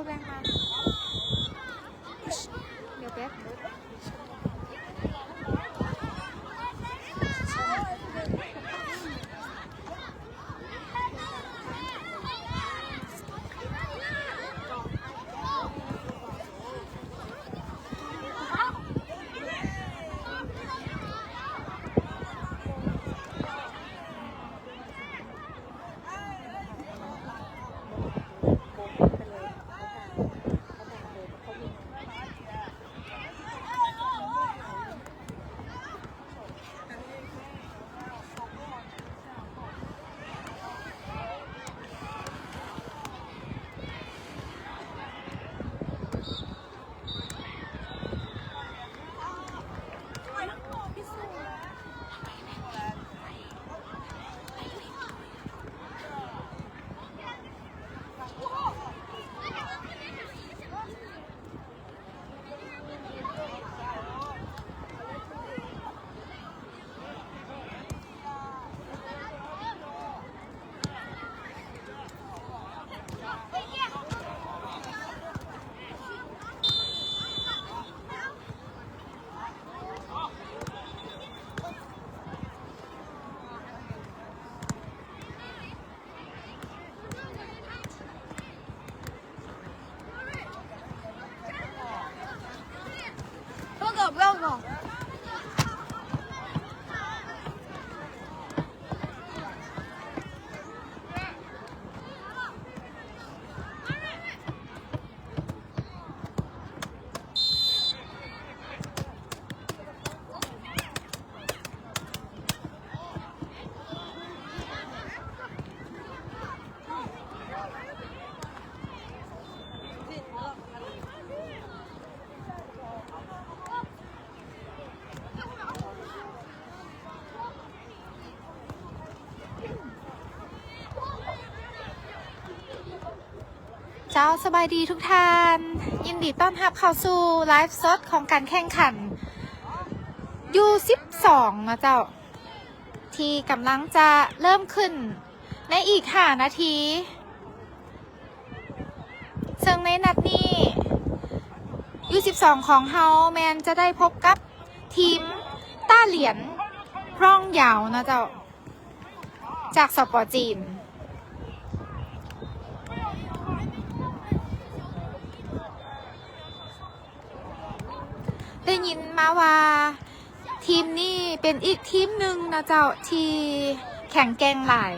ແບ່ງມາ ດຽວແປັບ. ເຈົ້າ ສະບາຍດີທຸກທ່ານ, ຍິນດີຕ້ອນຮັບເຂົ້າສູ່ໄລຟ໌ສົດຂອງການແຂ່ງຂັນ ຢູສິບສອງ ນະເຈົ້າ ທີ່ກຳລັງຈະເລີ່ມຂຶ້ນໃນອີກຫ້ານາທີ. ເຊິ່ງໃນນັດນີ້ ຢູສິບສອງ ຂອງເຮົາແມ່ນຈະໄດ້ພົບກັບທີມຕ້າຫຼຽນຮ່ອງຢາວນະເຈົ້າ ຈາກ ສປ ຈີນ. ໄດ້ຍິນມາວ່າທີມນີ້ເປັນອີກທີມໜຶ່ງນະເຈົ້າ ທີ່ແຂງແກ່ງຫຼາຍ.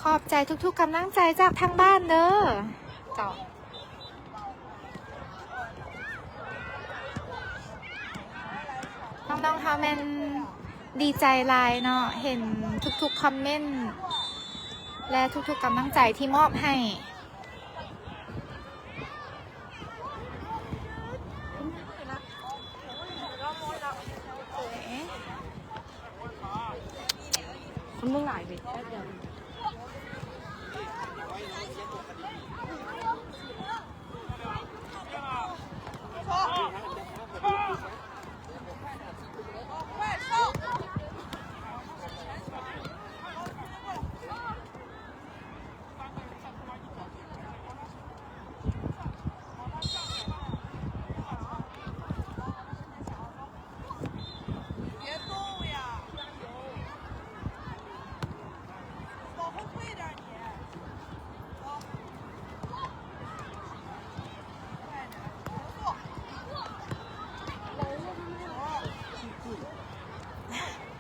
ຂອບໃຈທຸກໆກຳລັງໃຈຈາກທາງບ້ານເດີ. ເຈົ້າ. ນ້ອງໆເຮົາແມ່ນດີໃຈຫຼາຍເນາະ ເຫັນທຸກໆຄອມເມັນ ແລະ ທຸກໆກຳລັງໃຈທີ່ມອບໃຫ້. ມັນບໍ່ຫຼາຍເວີຍ ແປັບດຽວ.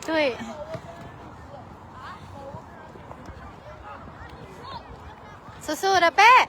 ຕຸ້ຍ ສູ້ໆ ດາເປ້. ເ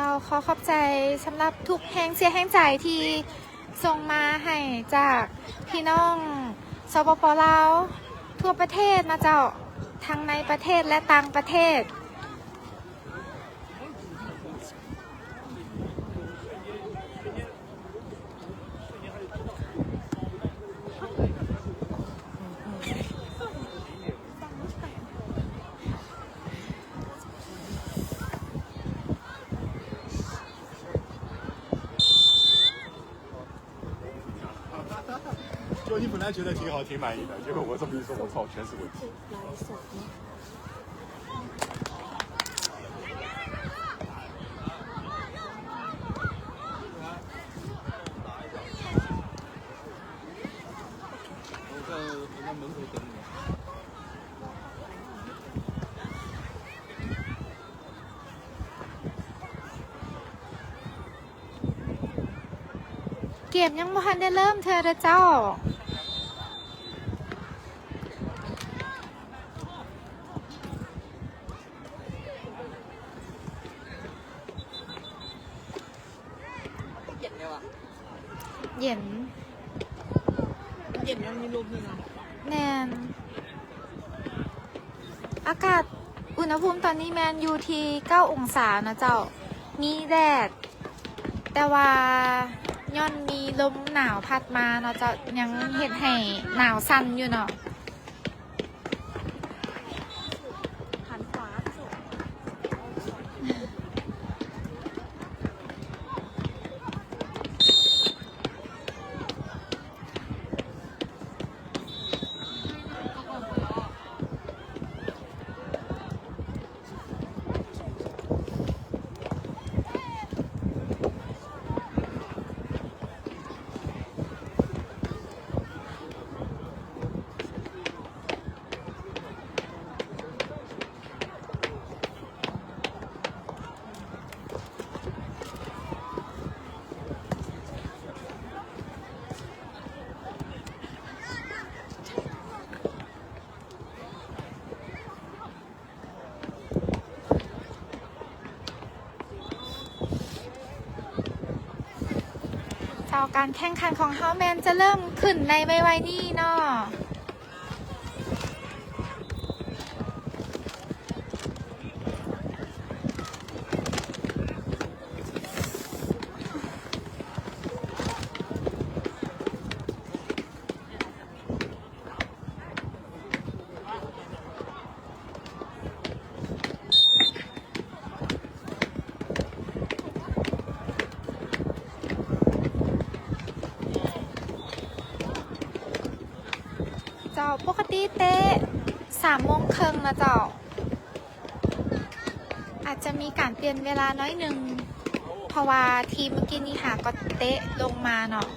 ຂໍຂອບໃຈສຳລັບທຸກແຮງເຊຍແຮງໃຈທີ່ສົ່ງມາໃຫ້ຈາກພີ່ນ້ອງ ສປປ ລາວ ທົ່ວປະເທດນະເຈົ້າ, ທັງໃນປະເທດ ແລະ ຕ່າງປະເທດ. 就你本来觉得挺好、挺满意的，结果我这么一说，我操，全是问题。我在，我在门口等你。 ເກມຍັງບໍ່ທັນໄດ້ເລີ່ມເທື່ອເດີເຈົ້າ. ເຢັນ ເຢັນ ມັນມີລົມຢູ່ນະ. ແມ່ນ. ອາກາດ ອຸນຫະພູມຕອນນີ້ແມ່ນຢູ່ທີ່ເກົ້າອົງສາເນາະເຈົ້າ, ມີແດດ ແຕ່ວ່າຍ້ອນມີລົມໜາວພັດມາເນາະເຈົ້າ, ຍັງເຮັດໃຫ້ໜາວສັ່ນຢູ່ເນາະ. ເຈົ້າ ການແຂ່ງຂັນຂອງເຮົາແມ່ນຈະເລີ່ມຂຶ້ນໃນໄວໆນີ້ເນາະ. ເຈົ້າ ປົກກະຕິເຕະສາມໂມງເຄິ່ງນະເຈົ້າ. ອາດຈະມີການປ່ຽນເວລາໜ້ອຍໜຶ່ງ ເພາະວ່າທີມມື້ກີ້ນີ້ຫາກໍເຕະລົງມາເນາະ.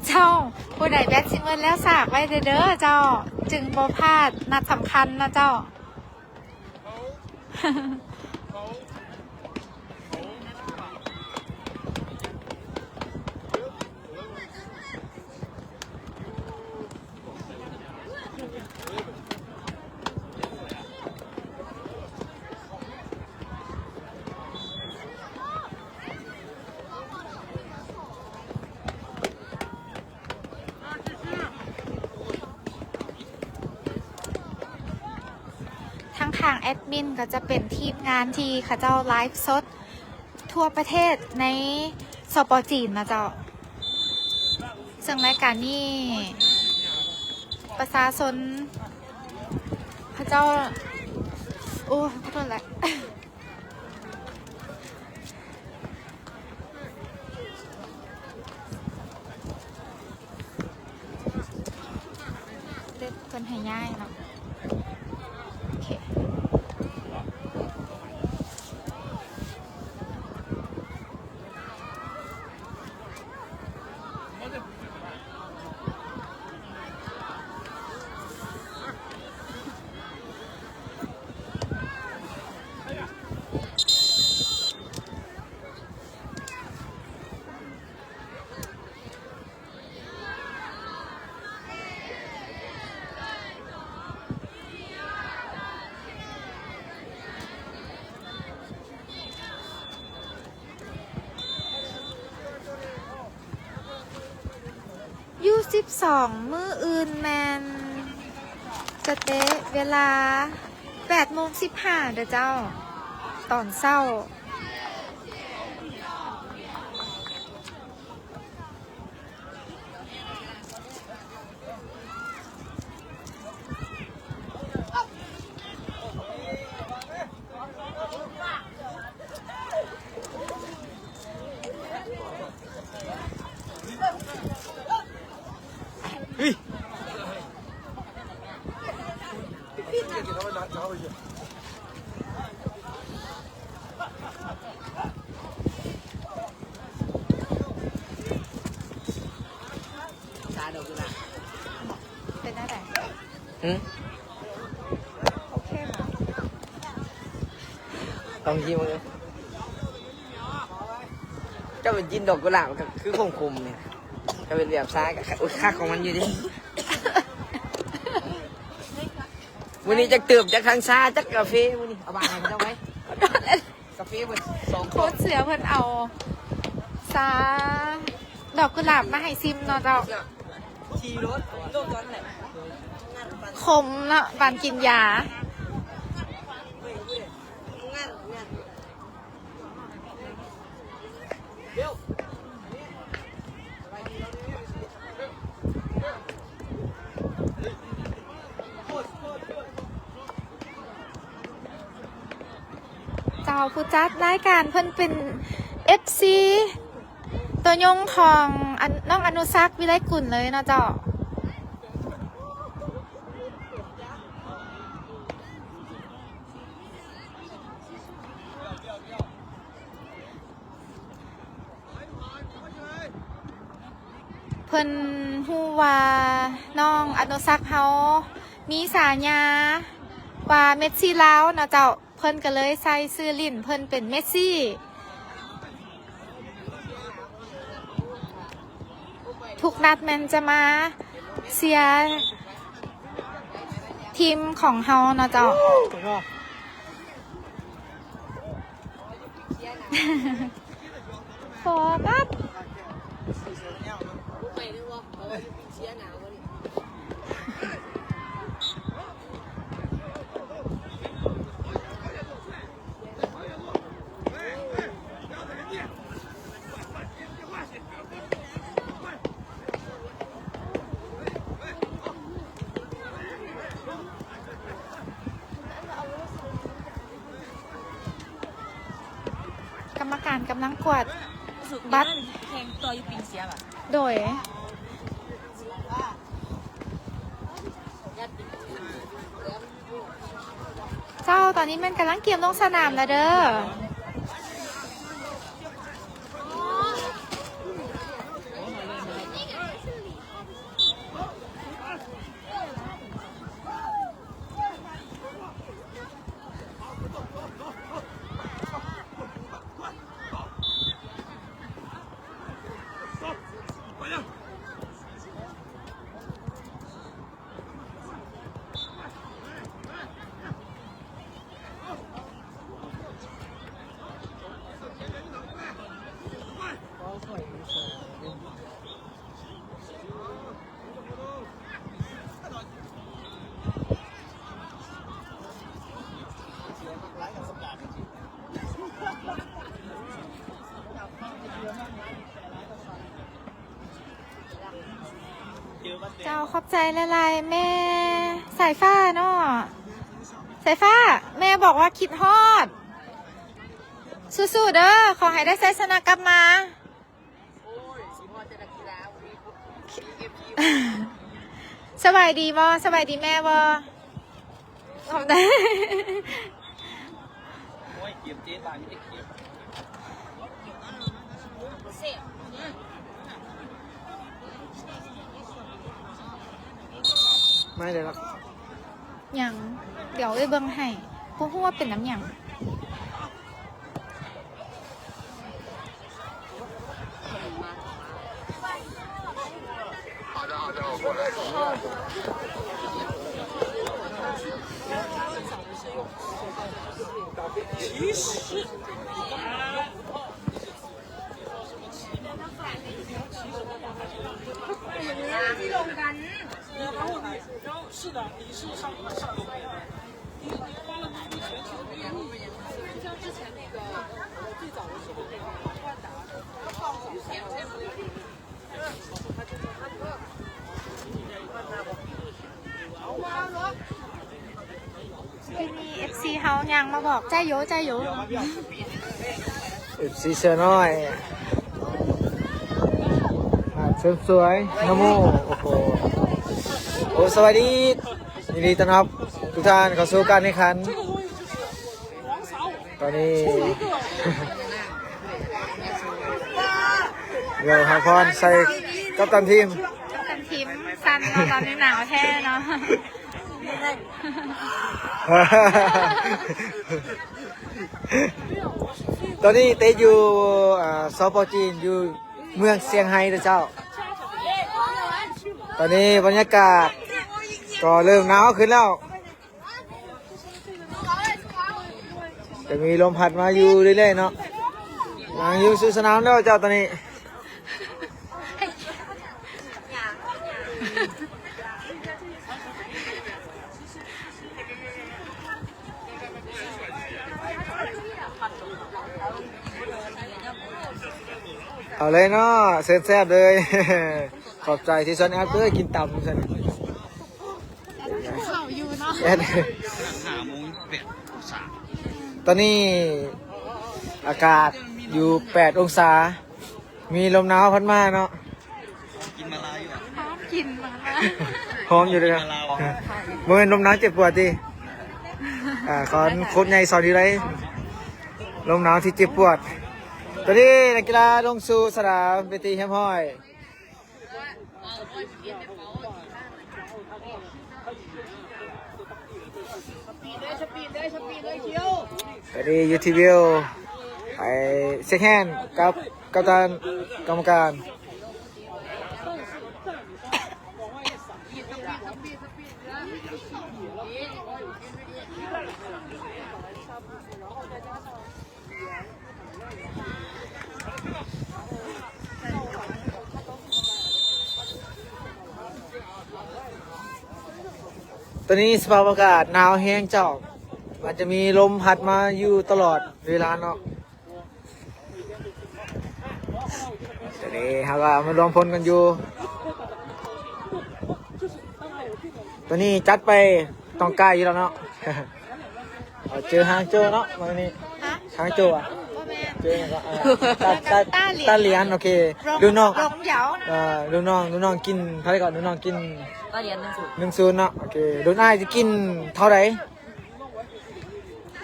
ເຈົ້າ ຜູ້ໃດແບັດຊິໝົດແລ້ວ ສາກໄວ້ແດ່ເດີເຈົ້າ, ຈຶ່ງບໍ່ພາດນັດສຳຄັນນະເຈົ້າ. ທາງຂ້າງແອດມິນກໍຈະເປັນທີມງານທີ່ເຂົາເຈົ້າໄລຟ໌ສົດທົ່ວປະເທດໃນ ສປ ຈີນນະເຈົ້າ. ເຊິ່ງລາຍການນີ້ປະຊາຊົນເຂົາເຈົ້າ ໂອ້ ຂໍໂທດແຫຼະ. ເພິ່ນໃຫ້ຍ້າຍເນາະ. ໂອເຄ. ສອງ ມື້ອື່ນແມ່ນສະເຕະເວລາແປດໂມງສິບຫ້າເດີເຈົ້າ ຕອນເຊົ້າ. ເປັນແນວໃດ? ຫືມ? ໂອເຄບໍ່? ຕ້ອງຍິ້ມເບິ່ງ. ເຈົ້າໄປກິນດອກກຸຫຼາບກໍຄືຂົມໆນີ້ ກໍເປັນແບບຊາ ກໍຄັກຂອງມັນຢູ່ເດ້. ມື້ນີ້ຈັກເຕີບ ຈັກທັງຊາ ຈັກກາເຟ ມື້ນີ້ເອົາບາດໃຫ້ເຂົາເຈົ້າໄວ້. ກາເຟເບິດສອງຂວດ. ໂຄດເສືອເພິ່ນເອົາຊາດອກກຸຫຼາບມາໃຫ້ຊິມເນາະເຈົ້າ. ຂີ່ລົດລົງຕອນເທົ່າໃດ? ຂົມເນາະ ປານກິນຢາ. ເຈົ້າ ຜູ້ຈັດລາຍການເພິ່ນເປັນເອັຟຊີ ຕົວຍົງຂອງອັນ ນ້ອງອະນຸສັກ ວິໄລກຸນເລີຍເນາະເຈົ້າ. ເພິ່ນຮູ້ວ່ານ້ອງອະນຸສັກເຮົາມີສາຍາວ່າເມດຊີລາວເນາະເຈົ້າ. ເພິ່ນກໍເລີຍໃສ່ຊື່ຫຼິ້ນເພິ່ນເປັນເມດຊີ. ທຸກນັດແມ່ນຈະມາເຊຍທີມຂອງເຮົາເນາະເຈົ້າ. ໂຟກັສ. ກຳມະການກຳລັງກວດບັດ. ແຂ່ງຕໍ່ຢູ່ປີເຊຍບະ? ໂດຍ. ເຈົ້າ ຕອນນີ້ແມ່ນກຳລັງກຽມລົງສະໜາມແລ້ວເດີ. ເຈົ້າ ຂອບໃຈຫຼາຍໆ ແມ່ສາຍຟ້າເນາະ. ສາຍຟ້າ ແມ່ບອກວ່າຄິດຮອດ. ສູ້ໆ ເດີ ຂໍໃຫ້ໄດ້ໄຊຊະນະກັບມາ. ສະບາຍດີບໍ່? ສະບາຍດີແມ່ບໍ່? ຂອບໃຈ. ໂອ້ຍ ເກມເຈບາດມີແຕ່ເກມ ມາໄດ້ລະ. ຫຍັງ? ດຽວເອື້ອຍເບິ່ງໃຫ້. ບໍ່ຮູ້ວ່າເປັນນ້ຳຫຍັງ. ເ ນີ້ ເອັຟຊີ ເຮົາຍ່າງມາບອກ ໃຈໂຢ ໃຈໂຢ ເອັຟຊີ ເສືອນ້ອຍ ອ່າ ເສີມສວຍ ນະໂມ ໂອ້ໂຫ ໂອ້ ສະບາຍດີ ຍິນດີຕ້ອນຮັບທຸກທ່ານເຂົ້າສູ່ການແຂ່ງຂັນ. ຕອນນີ້ ດຽວຮັບພອນໃສ່ກັບຕັນທີມ ກັບຕັນທີມ ສັ່ນເນາະ ຕອນນີ້ໜາວແທ້ເນາະ. ຕອນນີ້ເຕະຢູ່ ອ່າ ສປ ຈີນ ຢູ່ເມືອງຊຽງໄຮ້ເດີເຈົ້າ. ຕອນນີ້ບັນຍາກາດກໍເລີ່ມໜາວຂຶ້ນແລ້ວ ຈະມີລົມພັດມາຢູ່ເລື້ອຍໆເນາະ. ນາງຢູ່ສູ່ສະໜາມແລ້ວເຈົ້າຕອນນີ້. ເອົາເລີຍເນາະ ເຊີນແຊບເລີຍ. ຂອບໃຈທີ່ຊວນແອັບເດີ ກິນຕຳຊັ້ນ. ເຂົ້າຢູ່ເນາະ ແອັບ ຫ້າໂມງແປດອົງສາ ຕອນນີ້ອາກາດຢູ່ແປດອົງສາ ມີລົມໜາວພັດມາເນາະ. ກິນມາລາຢູ່ ຫອມກິນມາລາ ຫອມຢູ່ເດີ. ບໍ່ແມ່ນລົມໜາວເຈັບປວດຕິ ອ່າ ຂອງໂຄດໃຫຍ່ສອນຢູ່ໃດ ລົມໜາວທີ່ເຈັບປວດ. ຕອນນີ້ນັກກິລາລົງສູ່ສະໜາມເປັນທີ່ຮຽບຮ້ອຍ. ຕອນນີ້ຢູ່ທີ່ວິວ ໄປເຊັກແຮນກັບກັບຕັນກຳມະການ. ຕອນນີ້ສະພາບອາກາດໜາວແຮງເຈົ້າ ມັນຈະມີລົມພັດມາຢູ່ຕະຫຼອດເວລາເນາະ. ຕອນນີ້ເຮົາກໍມາລວມພົນກັນຢູ່ ຕອນນີ້ຈັດໄປຕ້ອງກາຍຢູ່ແລ້ວເນາະ. ເອົາເຈີຮາງໂຈເນາະ ມື້ນີ້ ຮະ ຮາງໂຈອະ ບໍ່ແມ່ນ ເຈີຫຍັງກໍ ເອີ ຕາ ຕາ ຕາຫຼຽນ ຕາຫຼຽນ ໂອເຄ ລຸ້ນນ້ອງ ເອີ ລຸ້ນນ້ອງ ລຸ້ນນ້ອງກິນເທົ່າໃດກໍ ລຸ້ນນ້ອງກິນ ຕາຫຼຽນ ໜຶ່ງສູນ ໜຶ່ງສູນເນາະ ໂອເຄ ລຸ້ນອ້າຍຈະກິນເທົ່າໃດ?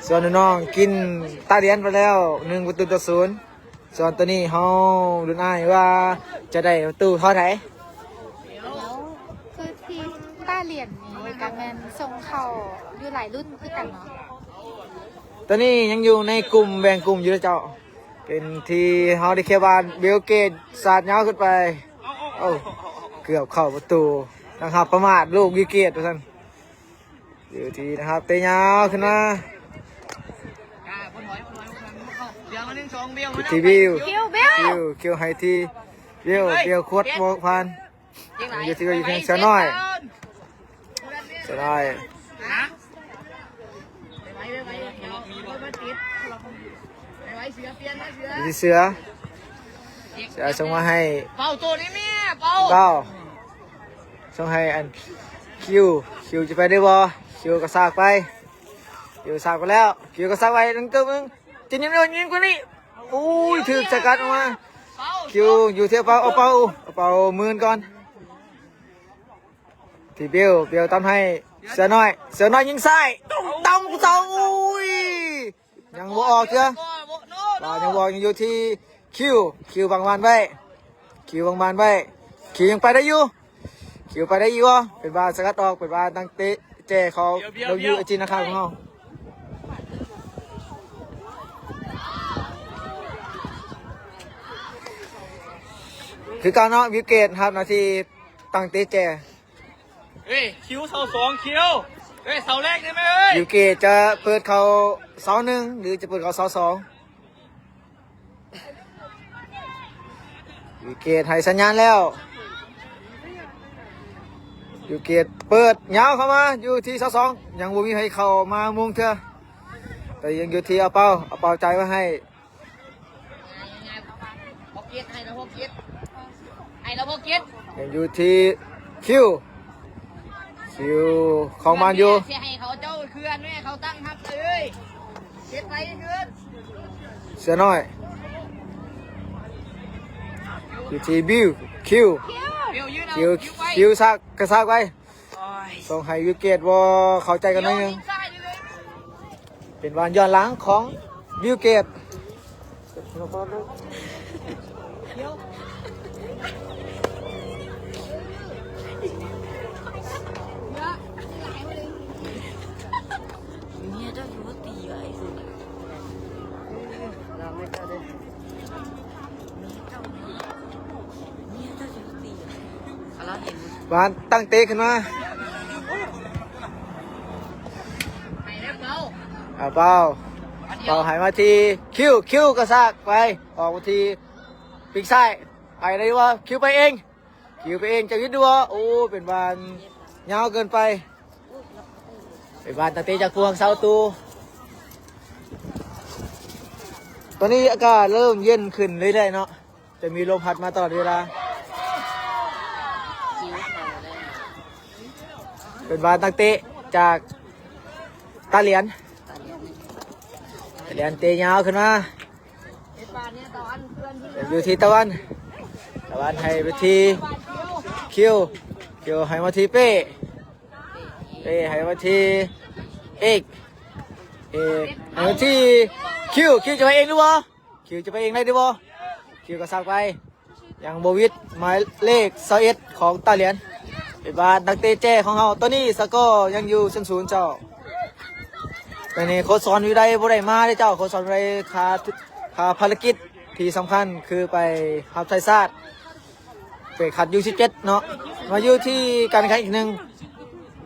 ສ່ວນລຸ້ນນ້ອງກິນຕາຫຼຽນໄປແລ້ວ ໜຶ່ງປະຕູຕໍ່ສູນ. ສ່ວນໂຕນີ້ເຮົາລຸ້ນອ້າຍວ່າຈະໄດ້ປະຕູເທົ່າໃດ? ແລ້ວຄືທີມຕາຫຼຽນນີ້ກະແມ່ນສົ່ງເຂົ້າຢູ່ຫຼາຍລຸ້ນຄືກັນເນາະ. ໂຕນີ້ຍັງຢູ່ໃນກຸ່ມ ແບ່ງກຸ່ມຢູ່ເດີເຈົ້າ. ເປັນທີ່ເຮົາໄດ້ເຄບານ ບິວເກດສາດຍາວຂຶ້ນໄປ. ໂອ້ ເກືອບເຂົ້າປະຕູ. ນະຄັບ ປະໝາດລູກບິວເກດວ່າຊັ້ນ. ຢູ່ທີ່ນະຄັບ ເຕະຍາວຂຶ້ນມາ ທີ່ບິວ ຄິວ ບິວ ຄິວ ຄິວໃຫ້ທີ່ບິວ ບິວຂວດບໍ່ຜ່ານ ຢູ່ທີ່ບິວ ຢູ່ທີ່ເສືອນ້ອຍ ເສືອນ້ອຍ ຢູ່ທີ່ເສືອ ເສືອສົ່ງມາໃຫ້ ເປົາ ໂຕນີ້ແມ່ ເປົາ ເປົາ ສົ່ງໃຫ້ອັນ ຄິວ ຄິວຈະໄປໄດ້ບໍ່? ຄິວກໍສາກໄປ ຄິວສາກໄປແລ້ວ ຄິວກໍສາກໄປໜຶ່ງຕຶບໜຶ່ງ ຈິງຍິງກວ່ານີ້ ໂອ້ຍ ຖືກສະກັດອອກມາ ຄິວຢູ່ທີ່ເປົາ ເອົາເປົາ ເອົາເປົາໝື່ນກ່ອນ ທີ່ເບວ ເບວຕຳໃຫ້ເສືອນ້ອຍ ເສືອນ້ອຍຍິງຊ້າຍ ຕຳເສົາ ໂອ້ຍ ຍັງບໍ່ອອກເທື່ອ ບາດຍັງບໍ່ອອກ ຍັງຢູ່ທີ່ຄິວ ຄິວບັງບານໄວ້ ຄິວບັງບານໄວ້ ຄິວຍັງໄປໄດ້ຢູ່ ຄິວໄປໄດ້ຢູ່ບໍ່? ເປັນບານສະກັດອອກ ເປັນບານຕັ້ງເຕະແຈຂອງ ເບວ ເບວ ເບວ ເບວ ເບວ ອາຈິນນະຄາຂອງເຮົາ ຄືເກົ່າເນາະ ວິວເກດຮັບໜ້າທີ່ ຕັ້ງເຕະແຈ ເອີຍ ຄິວເສົາສອງ ຄິວ ເອີຍ ເສົາແລກໄດ້ໄໝເອີຍ? ບິວເກດຈະເປີດເຂົ້າເສົາໜຶ່ງ ຫຼື ຈະເປີດເຂົ້າເສົາສອງ? ບິວເກດໃຫ້ສັນຍານແລ້ວ ບິວເກດເປີດຍາວເຂົ້າມາຢູ່ທີ່ເສົາສອງ ຍັງບໍ່ມີໃຜເຂົ້າມາມຸງເທື່ອ ແຕ່ຍັງຢູ່ທີ່ອາເປົາ ອາເປົາຈ່າຍມາໃຫ້ ຍັງຢູ່ທີ່ຄິວ ຄິວ ຢູ່ຂອງມັນຢູ່ ຊິໃຫ້ເຂົາເຈົ້າເຄື່ອນແມ່ ເຂົາຕັ້ງຮັບເລີຍ ເຮັດໄປເຮືອນ ເສືອນ້ອຍ ຢູ່ທີ່ບິວ ຄິວ ຄິວ ຄິວ ສາກ ກະສາກໄວ້ ໂອ້ຍ ສົ່ງໃຫ້ວິວເກດ ບໍ່ເຂົ້າໃຈກັນໜ້ອຍໜຶ່ງ ເປັນວານຍ້ອນຫຼັງຂອງບິວເກດ. ວານຕັ້ງເຕະຂຶ້ນມາ ອາ ເປົ່າ ເປົ່າໃຫ້ມາທີ່ຄິວ ຄິວກະຊາກໄປ ອອກມາທີ່ປີກຊ້າຍ ໄປໄດ້ບໍ່ ຄິວໄປເອງ ຄິວໄປເອງ ຈະວິດບໍ່ ໂອ້ ເປັນວານຍາວເກີນໄປ ເປັນວານຕັ້ງເຕະຈາກພວງເສົາຕູ ຕອນນີ້ອາກາດເລີ່ມເຢັນຂຶ້ນເລື້ອຍໆເນາະ ຈະມີລົມພັດມາຕະຫຼອດເວລາ ເປັນວານຕັ້ງເຕະຈາກຕາຫຼຽນ ຕາຫຼຽນເຕະຍາວຂຶ້ນມາ ຢູ່ທີ່ຕາວັນ ຕາວັນໃຫ້ໄປທີ່ຄິວ ຄິວໃຫ້ມາທີ່ເປ້ ເປ້ໃຫ້ມາທີ່ເອກ ເອກໃຫ້ມາທີ່ຄິວ ຄິວຈະໄປເອງຫຼືບໍ່? ຄິວຈະໄປເອງໄດ້ຫຼືບໍ່? ຄິວກະຊາກໄປ ຍັງບໍ່ວິດ ໝາຍເລກຊາວເອັດຂອງຕາຫຼຽນ ເປັນວ່ານັກເຕະແຈຂອງເຮົາ ຕອນນີ້ສະກໍຍັງຢູ່ສູນສູນເຈົ້າ ຕອນນີ້ໂຄດສອນວິໄລບໍ່ໄດ້ມາເດ້ເຈົ້າ ໂຄດສອນວິໄລຄາ ຄາພາລະກິດທີ່ສຳຄັນຄືໄປຮັບໃຊ້ຊາດ ໄປຄັດຢູສິບເຈັດເນາະ ມາຢູ່ທີ່ການແຂ່ງຂັນອີກໜຶ່ງ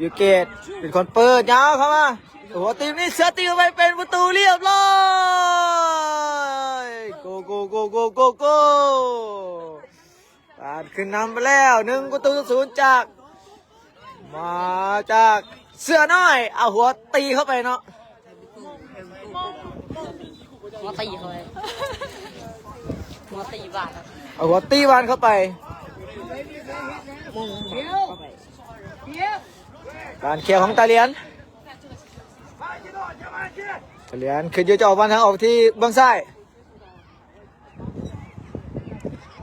ວິວເກດເປັນຄົນເປີດຍາວເຂົ້າມາ ໂອ້ໂຫ ຕີມນີ້ເສືອຕີໄປເປັນປະຕູລຽບຮ້ອຍ ໂກ ໂກ ໂກ ໂກ ໂກ ໂກ ປານຂຶ້ນນຳໄປແລ້ວ ໜຶ່ງປະຕູສູນ ຈາກ ມາຈາກເສືອນ້ອຍ ເອົາຫົວຕີເຂົ້າໄປເນາະ ຫົວຕີເຂົ້າໄປ ຫົວຕີບານ ເອົາຫົວຕີບານເຂົ້າໄປ ການເຄຍຂອງຕາຫຼຽນ ຕາຫຼຽນຂຶ້ນຢູ່ຈະອອກບານທາງອອກທີ່ເບື້ອງຊ້າຍ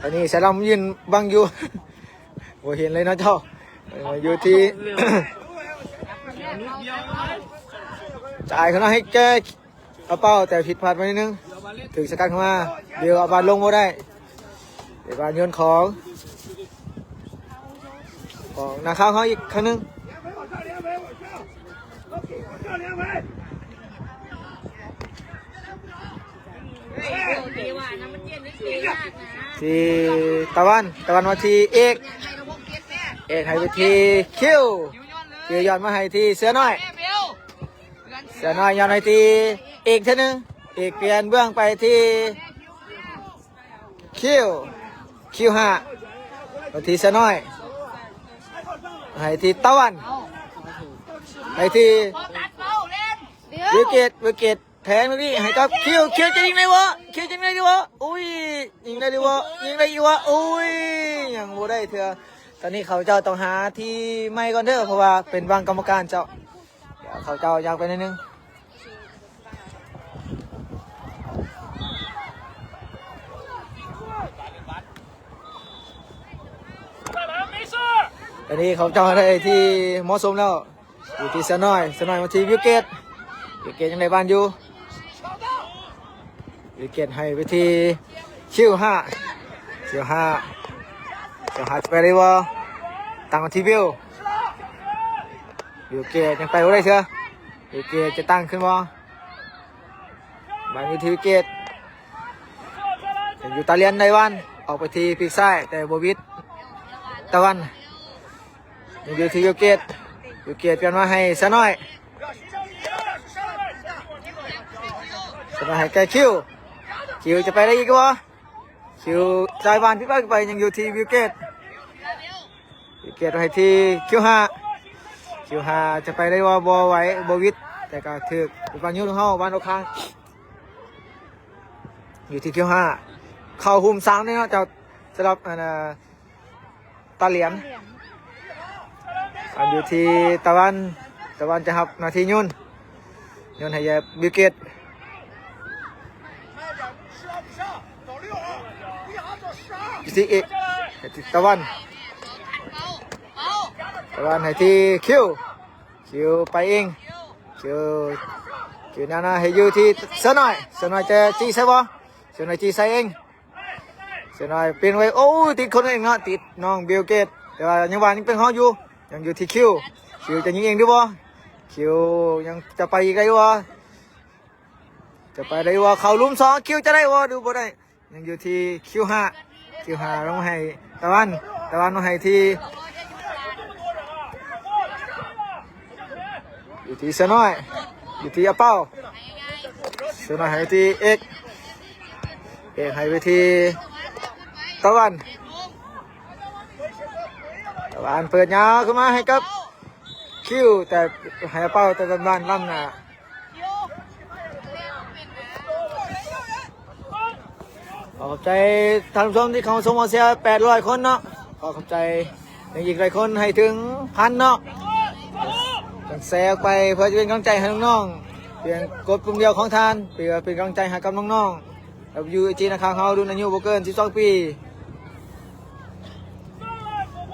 ຕອນນີ້ສາລຳຢືນບັງຢູ່ ບໍ່ເຫັນເລີຍເນາະເຈົ້າ ເອີ ຢູ່ທີ່ ຈ່າຍເຂົ້າມາໃຫ້ແກ່ ອາເປົາ ແຕ່ຜິດພາດໄປໜ້ອຍໜຶ່ງ ຖືກສະກັດເຂົ້າມາ ເບວເອົາບານລົງບໍ່ໄດ້ ເປັນບານໂຍນຂອງ ຂອງນາຄາວເຮົາອີກຄັ້ງໜຶ່ງ ທີ່ຕາວັນ ຕາວັນມາທີ່ເອກ ເອກໃຫ້ໄປທີ່ຄິວ ຄິວຍ້ອນມາໃຫ້ທີ່ເສືອນ້ອຍ ເສືອນ້ອຍຍ້ອນໃຫ້ທີ່ເອກເທື່ອໜຶ່ງ ເອກປ່ຽນເບື້ອງໄປທີ່ ຄິວ ຄິວຫ້າ ໄປທີ່ເສືອນ້ອຍ ໃຫ້ທີ່ຕາວັນ ໃຫ້ທີ່ວິວເກດ ວິວເກດແທງລູກນີ້ໃຫ້ກັບຄິວ ຄິວຈະຍິງໄດ້ບໍ່? ຄິວຈະຍິງໄດ້ບໍ່? ອຸ້ຍ ຍິງໄດ້ຫຼືບໍ່? ຍິງໄດ້ຢູ່ບໍ່? ອຸ້ຍ ຍັງບໍ່ໄດ້ເທື່ອ ຕອນນີ້ເຂົາເຈົ້າຕ້ອງຫາທີ່ໃໝ່ກ່ອນເດີ ເພາະວ່າເປັນບາງກຳມະການເຈົ້າ ດຽວເຂົາເຈົ້າຍ່າງໄປໜ້ອຍໜຶ່ງ ຕອນນີ້ເຂົາເຈົ້າໄດ້ທີ່ເໝາະສົມແລ້ວ ຢູ່ທີ່ເສືອນ້ອຍ ເສືອນ້ອຍມາທີ່ວິວເກດ ວິວເກດຍັງໄດ້ບານຢູ່ ວິວເກດໃຫ້ໄປທີ່ຄິວຫ້າ ຄິວຫ້າ ຄິວຫ້າຈະໄປໄດ້ບໍ່? ຕັ້ງມາທີ່ບິວ ບິວເກດຍັງໄປບໍ່ໄດ້ເທື່ອ ບິວເກດຈະຕັ້ງຂຶ້ນບໍ່? ບານຢູ່ທີ່ວິວເກດ ຍັງຢູ່ຕາຫຼຽນ ໄດ້ບານ ອອກໄປທີ່ປີກຊ້າຍ ແຕ່ບໍ່ວິດ ຕາວັນ ຍັງຢູ່ທີ່ວິວເກດ ວິວເກດປ່ຽນມາໃຫ້ເສືອນ້ອຍ ເສືອນ້ອຍໃຫ້ແກ່ຄິວ ຄິວຈະໄປໄດ້ອີກບໍ່? ຄິວຈ່າຍບານຜິດພາດໄປ ຍັງຢູ່ທີ່ວິວເກດ ວິວເກດໃຫ້ທີ່ຄິວຫ້າ ຄິວຫ້າຈະໄປໄດ້ບໍ່? ບໍ່ໄຫວ ບໍ່ວິດ ແຕ່ກໍຖືກປະຍຸດເຮົາ ບານອອກຂ້າງ ຢູ່ທີ່ຄິວຫ້າ ເຂົ້າຫຸ້ມສາມເລີຍເນາະ ເຈົ້າ ສຳລັບ ອັນ ຕາຫຼຽນ ອັນຢູ່ທີ່ຕາວັນ ຕາວັນຈະຮັບໜ້າທີ່ໂຍນ ໂຍນໃຫ້ແກ່ບິວເກດ ຢູ່ທີ່ເອກ ໃຫ້ທີ່ຕາວັນ ຕາວັນໃຫ້ທີ່ຄິວ ຄິວໄປເອງ ຄິວ ຄິວແນວໜ້າໃຫ້ຢູ່ທີ່ເສືອນ້ອຍ ເສືອນ້ອຍຈະຈີ່ໃສ່ບໍ່ ເສືອນ້ອຍຈີ່ໃສ່ເອງ ເສືອນ້ອຍປ່ຽນໄວ້ ໂອ້ ຕິດຄົນເອງເນາະ ຕິດນ້ອງບິວເກດ ແຕ່ວ່າຍັງວ່າຍັງເປັນຂອງເຮົາຢູ່ ຍັງຢູ່ທີ່ຄິວ ຄິວຈະຍິງເອງຫຼືບໍ່ ຄິວຍັງຈະໄປອີກໄດ້ບໍ່ ຈະໄປໄດ້ບໍ່ ເຂົ້າຫຼຸມສອງ ຄິວຈະໄດ້ບໍ່ ຫຼືບໍ່ໄດ້ ຍັງຢູ່ທີ່ຄິວຫ້າ ຄິວຫ້າລົງໃຫ້ຕາວັນ ຕາວັນລົງໃຫ້ທີ່ ຢູ່ທີ່ເສືອນ້ອຍ ຢູ່ທີ່ອາເປົາ ເສືອນ້ອຍໃຫ້ທີ່ເອກ ເອກໃຫ້ໄປທີ່ຕາວັນ ຕາວັນເປີດຍາວຂຶ້ນມາໃຫ້ກັບຄິວ ແຕ່ໃຫ້ອາເປົາ ແຕ່ຕາວັນລ້ຳໜ້າ. ຂໍຂອບໃຈທ່ານຜູ້ຊົມທີ່ເຂົ້າມາຊົມເອົາເຊຍແປດຮ້ອຍຄົນເນາະ ຂໍຂອບໃຈຍັງອີກຫຼາຍຄົນໃຫ້ເຖິງພັນເນາະ ຕ້ອງແຊອອກໄປເພື່ອຈະເປັນກຳລັງໃຈໃຫ້ນ້ອງໆ ພຽງກົດປຸ່ມດຽວຂອງທ່ານ ເພື່ອເປັນກຳລັງໃຈໃຫ້ກັບນ້ອງໆ WUAG ນະຄະເຮົາ ລຸ້ນອາຍຸບໍ່ເກີນສິບສອງປີ.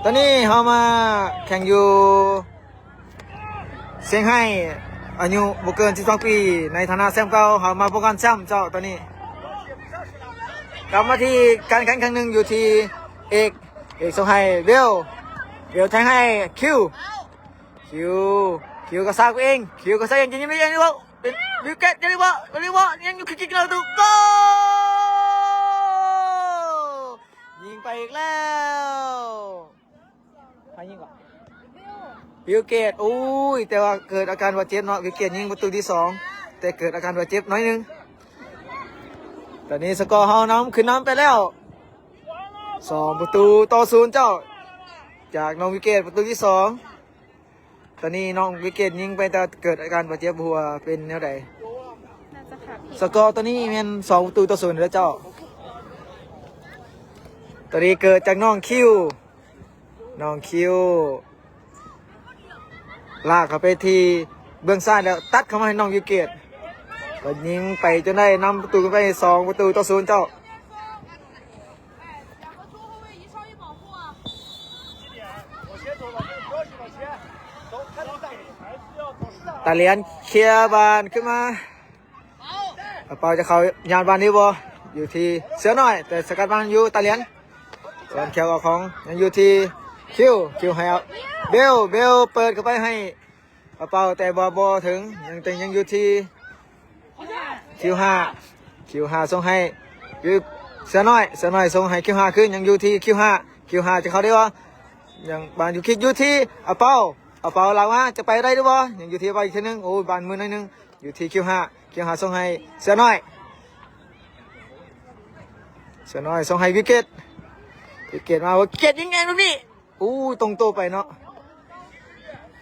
ຕອນນີ້ເຮົາມາແຂ່ງຢູ່ ຊຽງໄຮ້ ອາຍຸບໍ່ເກີນສິບສອງປີ ໃນຖານະແຊ້ມເກົ່າ ເຮົາມາປ້ອງກັນແຊ້ມເຈົ້າ. ຕອນນີ້ກັບມາທີ່ການແຂ່ງຂັນຄັ້ງໜຶ່ງ ຢູ່ທີ່ເອກ ເອກສົ່ງໃຫ້ເບວ ເບວແທງໃຫ້ຄິວ ຄິວ ຄິວກະຊາກເອງ ຄິວກະຊາກເອງ ຈະຍິງໄດ້ເອງຫຼືບໍ່ ເປັນບິວເກດ ຍັງໄດ້ບໍ່ ຍັງໄດ້ບໍ່ ຍັງຢູ່ ຄິກ ເຂົ້າປະຕູ ໂກ! ຍິງໄປອີກແລ້ວ. ໃຜຍິງເກາະ? ບິວເກດ. ໂອ້ຍ ແຕ່ວ່າເກີດອາການບາດເຈັບເນາະ ບິວເກດຍິງປະຕູທີສອງ ແຕ່ເກີດອາການບາດເຈັບໜ້ອຍໜຶ່ງ. ຕອນນີ້ສະກໍເຮົານຳ ຂຶ້ນນຳໄປແລ້ວ ສອງປະຕູຕໍ່ສູນເຈົ້າ ຈາກນ້ອງບິວເກດ ປະຕູທີສອງ. ຕອນນີ້ນ້ອງບິວເກດຍິງໄປ ແຕ່ເກີດອາການບາດເຈັບ ບໍ່ຮູ້ວ່າເປັນແນວໃດ. ໜ້າຈະຂາຜິດ. ສະກໍຕອນນີ້ແມ່ນສອງປະຕູຕໍ່ສູນເດີເຈົ້າ. ຕອນນີ້ເກີດຈາກນ້ອງຄິວ ນ້ອງຄິວ ລາກເຂົ້າໄປທີ່ເບື້ອງຊ້າຍ ແລ້ວຕັດເຂົ້າມາໃຫ້ນ້ອງບິວເກດ ກໍຍິງໄປຈົນໄດ້ນຳປະຕູໄປສອງປະຕູຕໍ່ສູນເຈົ້າ. ຕາຫຼຽນເຄຍບານຂຶ້ນມາ ອາເປົາຈະເຂົ້າຍາດບານນີ້ບໍ່ ຢູ່ທີ່ເສືອນ້ອຍ ແຕ່ສະກັດບານຢູ່ຕາຫຼຽນ ສ່ວນແຄວອອກຂອງ ຍັງຢູ່ທີ່ຄິວ ຄິວໃຫ້ເບວ ເບວເປີດເຂົ້າໄປໃຫ້ອາເປົາ ແຕ່ບໍ່ ບໍ່ເຖິງ ຍັງ ແຕ່ຍັງຢູ່ທີ່ຄິວຫ້າ ຄິວຫ້າສົ່ງໃຫ້ເສືອນ້ອຍ ເສືອນ້ອຍສົ່ງໃຫ້ຄິວຫ້າຄືນ ຍັງຢູ່ທີ່ຄິວຫ້າ ຄິວຫ້າຈະເຂົ້າໄດ້ບໍ່ ຍັງບານຢູ່ ຄິກ ຢູ່ທີ່ອາເປົາ ອາເປົາລາກມາ ຈະໄປໄດ້ຫຼືບໍ່ ຍັງຢູ່ທີ່ອາເປົາອີກເທື່ອໜຶ່ງ ໂອ້ຍ ບານມືໜ້ອຍໜຶ່ງ ຢູ່ທີ່ຄິວຫ້າ ຄິວຫ້າສົ່ງໃຫ້ເສືອນ້ອຍ ເສືອນ້ອຍສົ່ງໃຫ້ວິກເກດ ວິກເກດມາ ວິກເກດຍິງເອງລູກນີ້ ໂອ້ຍ ຕົງໂຕໄປເນາະ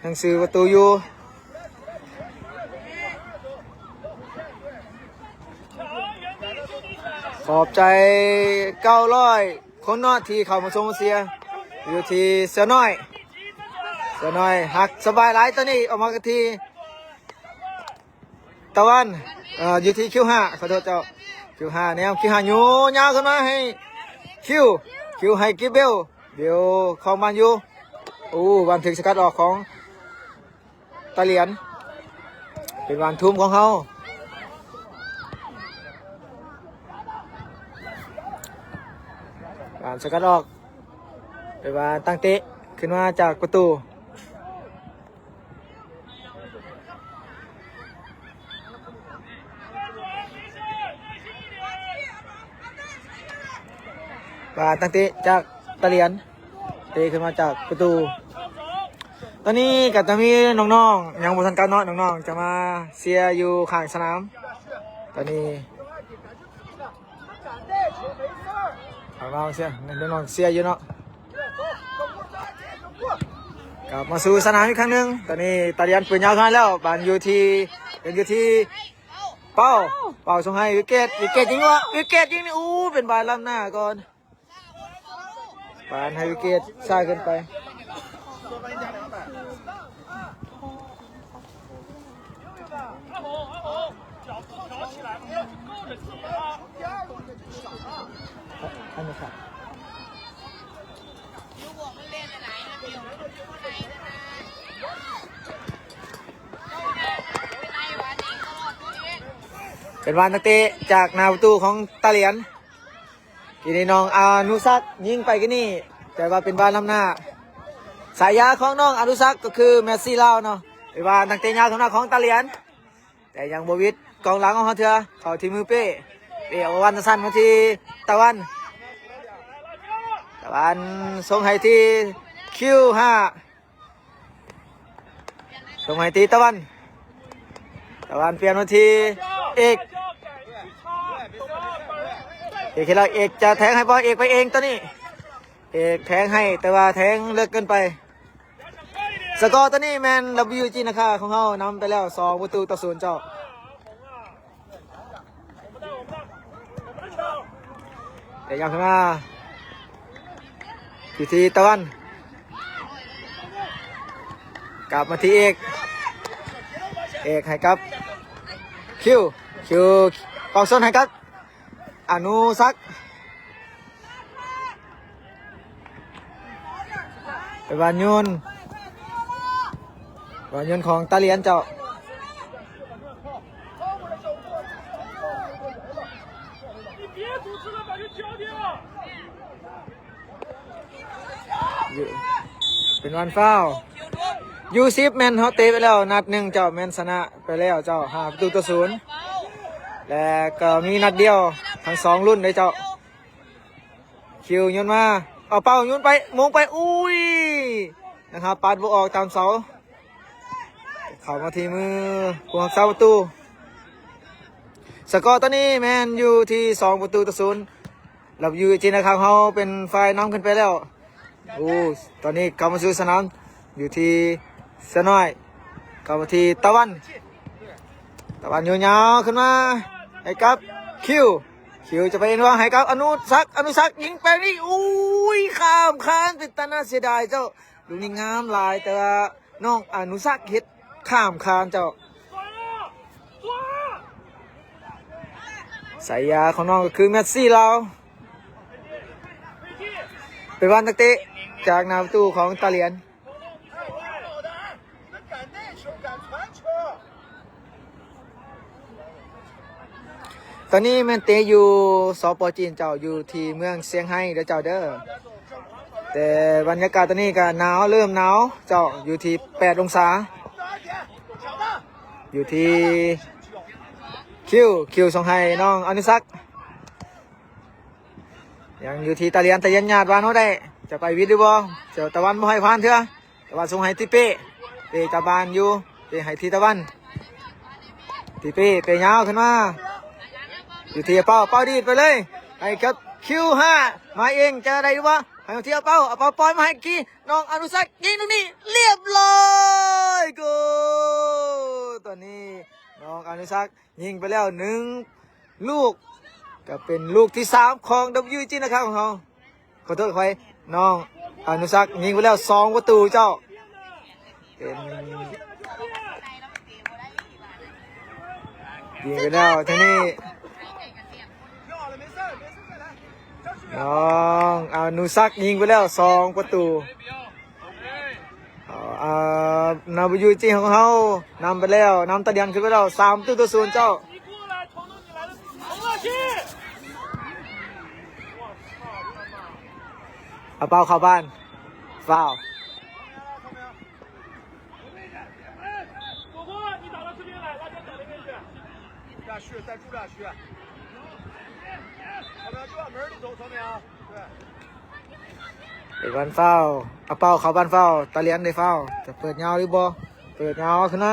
ຍັງຊື້ປະຕູຢູ່. ຂອບໃຈເກົ້າຮ້ອຍຄົນເນາະ ທີ່ເຂົ້າມາຊົມມາເຊຍ ຢູ່ທີ່ເສືອນ້ອຍ ເສືອນ້ອຍຮັກສະບາຍຫຼາຍ ຕອນນີ້ອອກມາກັນທີ່ ຕາວັນ ເອີ ຢູ່ທີ່ຄິວຫ້າ ຂໍໂທດເຈົ້າ ຄິວຫ້າ ແນມ ຄິວຫ້າ ໂຍນຍາວຂຶ້ນມາໃຫ້ຄິວ ຄິວໃຫ້ກິບເບວ ເບວຄອງບານຢູ່ ໂອ້ ບານຖືກສະກັດອອກຂອງຕາຫຼຽນ ເປັນບານທຸ່ມຂອງເຮົາ ບານສະກັດອອກ ເປັນບານຕັ້ງເຕະຂຶ້ນມາຈາກປະຕູ. ບານຕັ້ງເຕະຈາກຕາຫຼຽນ ເຕະຂຶ້ນມາຈາກປະຕູ ຕອນນີ້ກໍຈະມີນ້ອງໆ ຍັງບໍ່ທັນກັບເນາະ ນ້ອງໆ ຈະມາເຊຍຢູ່ຂ້າງສະໜາມ ຕອນນີ້ ເອົາເນາະ ເຊຍ ນ້ອງເຊຍຢູ່ເນາະ ກັບມາສູ່ສະໜາມອີກຄັ້ງໜຶ່ງ ຕອນນີ້ຕາຫຼຽນປືນຍາວເຂົ້າມາແລ້ວ ບານຢູ່ທີ່ ຍັງຢູ່ທີ່ເປົາ ເປົາສົ່ງໃຫ້ວິກເກດ ວິກເກດຍິງວະ ວິກເກດຍິງນີ້ ໂອ້ ເປັນບານລ້ຳໜ້າກ່ອນ ບານໃຫ້ວິກເກດຊ້າເກີນໄປ ເປັນວ່ານັກເຕະຈາກໜ້າປະຕູຂອງຕາຫຼຽນ ກີ້ນີ້ນ້ອງອານຸສັກຍິງໄປກີ້ນີ້ ແຕ່ວ່າເປັນວ່ານຳໜ້າ ສາຍາຂອງນ້ອງອານຸສັກກໍຄືແມັດຊີລາວເນາະ ເປັນວ່ານັກເຕະຍາວທາງໜ້າຂອງຕາຫຼຽນ ແຕ່ຍັງບໍ່ຫວິດກອງຫຼັງຂອງເຮົາເທື່ອ ເຂົ້າທີ່ມືເປ້ ເປ້ອອກວັນສັ້ນມາທີ່ຕາວັນ ຕາວັນສົ່ງໃຫ້ທີ່ຄິວຫ້າ ສົ່ງໃຫ້ທີ່ຕາວັນ ຕາວັນປ່ຽນມາທີ່ເອກ ເອກເຮັດແລ້ວ ເອກຈະແທງໃຫ້ບໍ່ ເອກໄປເອງຕອນນີ້ ເອກແທງໃຫ້ ແຕ່ວ່າແທງເລິກເກີນໄປ. ສະກໍຕອນນີ້ແມ່ນ WG ນາຄາຂອງເຮົານຳໄປແລ້ວ ສອງປະຕູຕໍ່ສູນເຈົ້າ. ແຕ່ຍາວຂຶ້ນມາຢູ່ທີ່ຕາວັນ ກັບມາທີ່ເອກ ເອກໃຫ້ກັບຄິວ ຄິວເປົ່າຊົນໃຫ້ກັບອານຸສັກ ເປັນວານໂຍນ ວານໂຍນຂອງຕາຫຼຽນເຈົ້າ ເປັນວານຟາວ ຢູສິບແມ່ນເຮົາເຕະໄປແລ້ວນັດໜຶ່ງເຈົ້າ ແມ່ນຊະນະໄປແລ້ວເຈົ້າ ຫ້າປະຕູຕໍ່ສູນ ແລະກໍມີນັດດຽວ ທັງສອງລຸ້ນເດ້ເຈົ້າ. ຄິວໂຍນມາ ເອົາເປົ້າໂຍນໄປ ໂມງໄປ ອຸ້ຍ ນາຄາປັດບໍ່ອອກຕາມເສົາ ເຂົ້າມາທີ່ມືຜູ້ຮັກສາປະຕູ. ສະກໍຕອນນີ້ແມ່ນຢູ່ທີ່ສອງປະຕູຕໍ່ສູນ WG ນາຄາຂອງເຮົາເປັນຝ່າຍນຳຂຶ້ນໄປແລ້ວ. ໂອ້ ຕອນນີ້ເຂົ້າມາສູ່ສະໜາມ ຢູ່ທີ່ສະນ້ອຍ ເຂົ້າມາທີ່ຕາວັນ ຕາວັນໂຍນຍາວຂຶ້ນມາໃຫ້ກັບຄິວ ຄິວຈະໄປເອັນວາງໃຫ້ກັບອະນຸສັກ ອະນຸສັກຍິງໄປນີ້ ອຸ້ຍ ຂ້າມຄານ ເປັນຕາໜ້າເສຍດາຍເຈົ້າ ລູກນີ້ງາມຫຼາຍ ແຕ່ວ່ານ້ອງອະນຸສັກເຮັດຂ້າມຄານເຈົ້າ. ສາຍາຂອງນ້ອງກໍຄືແມັດຊີລາວ ເປັນວ່ານັກເຕະຈາກໜ້າປະຕູຂອງຕາຫຼຽນ. ຕອນນີ້ແມ່ນເຕະຢູ່ ສປ ຈີນເຈົ້າ ຢູ່ທີ່ເມືອງຊຽງໄຮ້ເດີເຈົ້າເດີ ແຕ່ບັນຍາກາດຕອນນີ້ກໍໜາວ ເລີ່ມໜາວເຈົ້າ ຢູ່ທີ່ແປດອົງສາ ຢູ່ທີ່ຄິວ ຄິວສົ່ງໃຫ້ນ້ອງອະນຸສັກ ຍັງຢູ່ທີ່ຕາຫຼຽນ ຕາຫຼຽນຍາດວາງເຮົາໄດ້ ຈະໄປຫວິດຫຼືບໍ່ ເຈົ້າຕາວັນບໍ່ໃຫ້ຜ່ານເທື່ອ ຕາວັນສົ່ງໃຫ້ຕິເປ້ ເປ້ຈັບບານຢູ່ ເປ້ໃຫ້ທີຕາວັນ ຕິເປ້ເປ້ຍາວຂຶ້ນມາ ຢູ່ທີ່ເປົ້າ ເປົ້າດີດໄປເລີຍ ໃຫ້ກັບຄິວຫ້າ ມາເອງ ຈະໄດ້ຫຼືບໍ່ ໃຫ້ທີ່ເປົ້າ ເອົາເປົ້າປ່ອຍມາໃຫ້ກີ້ ນ້ອງອະນຸສັກຍິງລູກນີ້ ລຽບລ້ອຍ ໂກ! ຕອນນີ້ນ້ອງອະນຸສັກ ຍິງໄປແລ້ວໜຶ່ງລູກ ກໍເປັນລູກທີສາມຂອງ WG ນາຄາຂອງເຮົາ ຂໍໂທດ ຂໍອະໄພ ນ້ອງອະນຸສັກຍິງໄປແລ້ວສອງປະຕູເຈົ້າ ເປັນ ຍິງໄປແລ້ວ ທາງນີ້ ນ້ອງອະນຸສັກຍິງໄປແລ້ວສອງປະຕູ ເອົາ ອາ ນຳຢູ່ທີ່ຂອງເຮົາ ນຳໄປແລ້ວ ນຳຕາຫຼຽນຂຶ້ນໄປແລ້ວ ສາມປະຕູຕໍ່ສູນເຈົ້າ ອາເປົາເຂົ້າບ້ານ ຟາວ ເປັນບານຟາວ ອາເປົາເຂົ້າບ້ານຟາວ ຕາຫຼຽນໄດ້ຟາວ ຈະເປີດຍາວຫຼືບໍ່ ເປີດຍາວຂຶ້ນມາ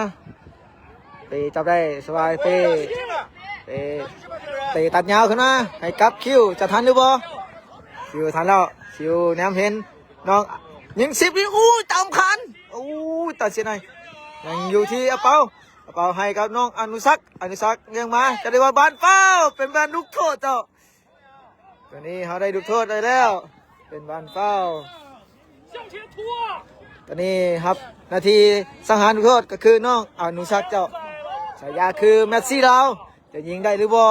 ເຕະຈັບໄດ້ສະບາຍ ເຕະ ເຕະ ເຕະຕັດຍາວຂຶ້ນມາ ໃຫ້ກັບຄິວ ຈະທັນຫຼືບໍ່ ຄິວທັນແລ້ວ ຄິວແນມເຫັນ ນ້ອງຍິງສິບນີ້ ອູ້ຍ ຕາມຄານ ອູ້ຍ ຕັດສິນໃຫ້ ຍັງຢູ່ທີ່ອາເປົາ ອາເປົາໃຫ້ກັບນ້ອງອະນຸສັກ ອະນຸສັກຍັງມາ ຈະໄດ້ວ່າບານຟາວ ເປັນບານລູກໂທດເຈົ້າ ຕອນນີ້ເຮົາໄດ້ລູກໂທດໄດ້ແລ້ວ ເປັນບານຟາວ ຕອນນີ້ຮັບໜ້າທີ່ສັງຫານລູກໂທດກໍຄືນ້ອງອະນຸສັກເຈົ້າ ສາຍາຄືແມັດຊີລາວ ຈະຍິງໄດ້ຫຼືບໍ່?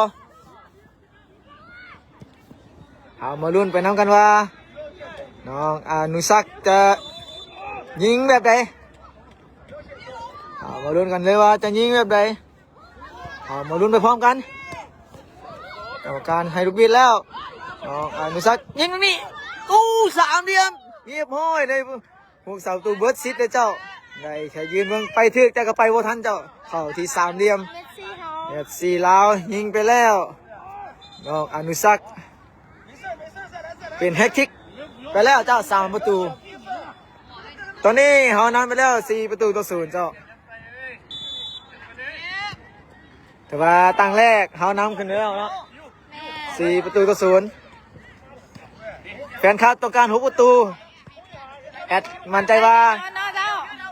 ເອົາມາລຸ້ນໄປນຳກັນວ່າ ນ້ອງອານຸສັກຈະຍິງແບບໃດ. ເອົາມາລຸ້ນກັນເລີຍວ່າຈະຍິງແບບໃດ. ເອົາມາລຸ້ນໄປພ້ອມກັນ. ກຳມະການໃຫ້ລູກບິດແລ້ວ. ນ້ອງອານຸສັກຍິງແບບນີ້. ໂອ້ ສາມຫຼ່ຽມ ຮຽບຮ້ອຍ ໄດ້ ພວກສາມປະຕູເບິດສິດເດ້ເຈົ້າ. ໄດ້ແຄ່ຢືນເບິ່ງ ໄປຖືກ ແຕ່ກໍໄປບໍ່ທັນເຈົ້າ. ເຂົ້າທີ່ສາມຫຼ່ຽມ. ເອັຟຊີລາວຍິງໄປແລ້ວ. ນ້ອງອານຸສັກ ເປັນແຮັດທຣິກໄປແລ້ວເຈົ້າ ສາມປະຕູ. ຕອນນີ້ເຮົານຳໄປແລ້ວ ສີ່ປະຕູຕໍ່ສູນເຈົ້າ. ແຕ່ວ່າຕັ້ງແລກເຮົານຳຂຶ້ນແລ້ວເນາະ ສີ່ປະຕູຕໍ່ສູນ. ແຟນຄລັບຕ້ອງການຫົກປະຕູ. ແອັດໝັ້ນໃຈວ່າ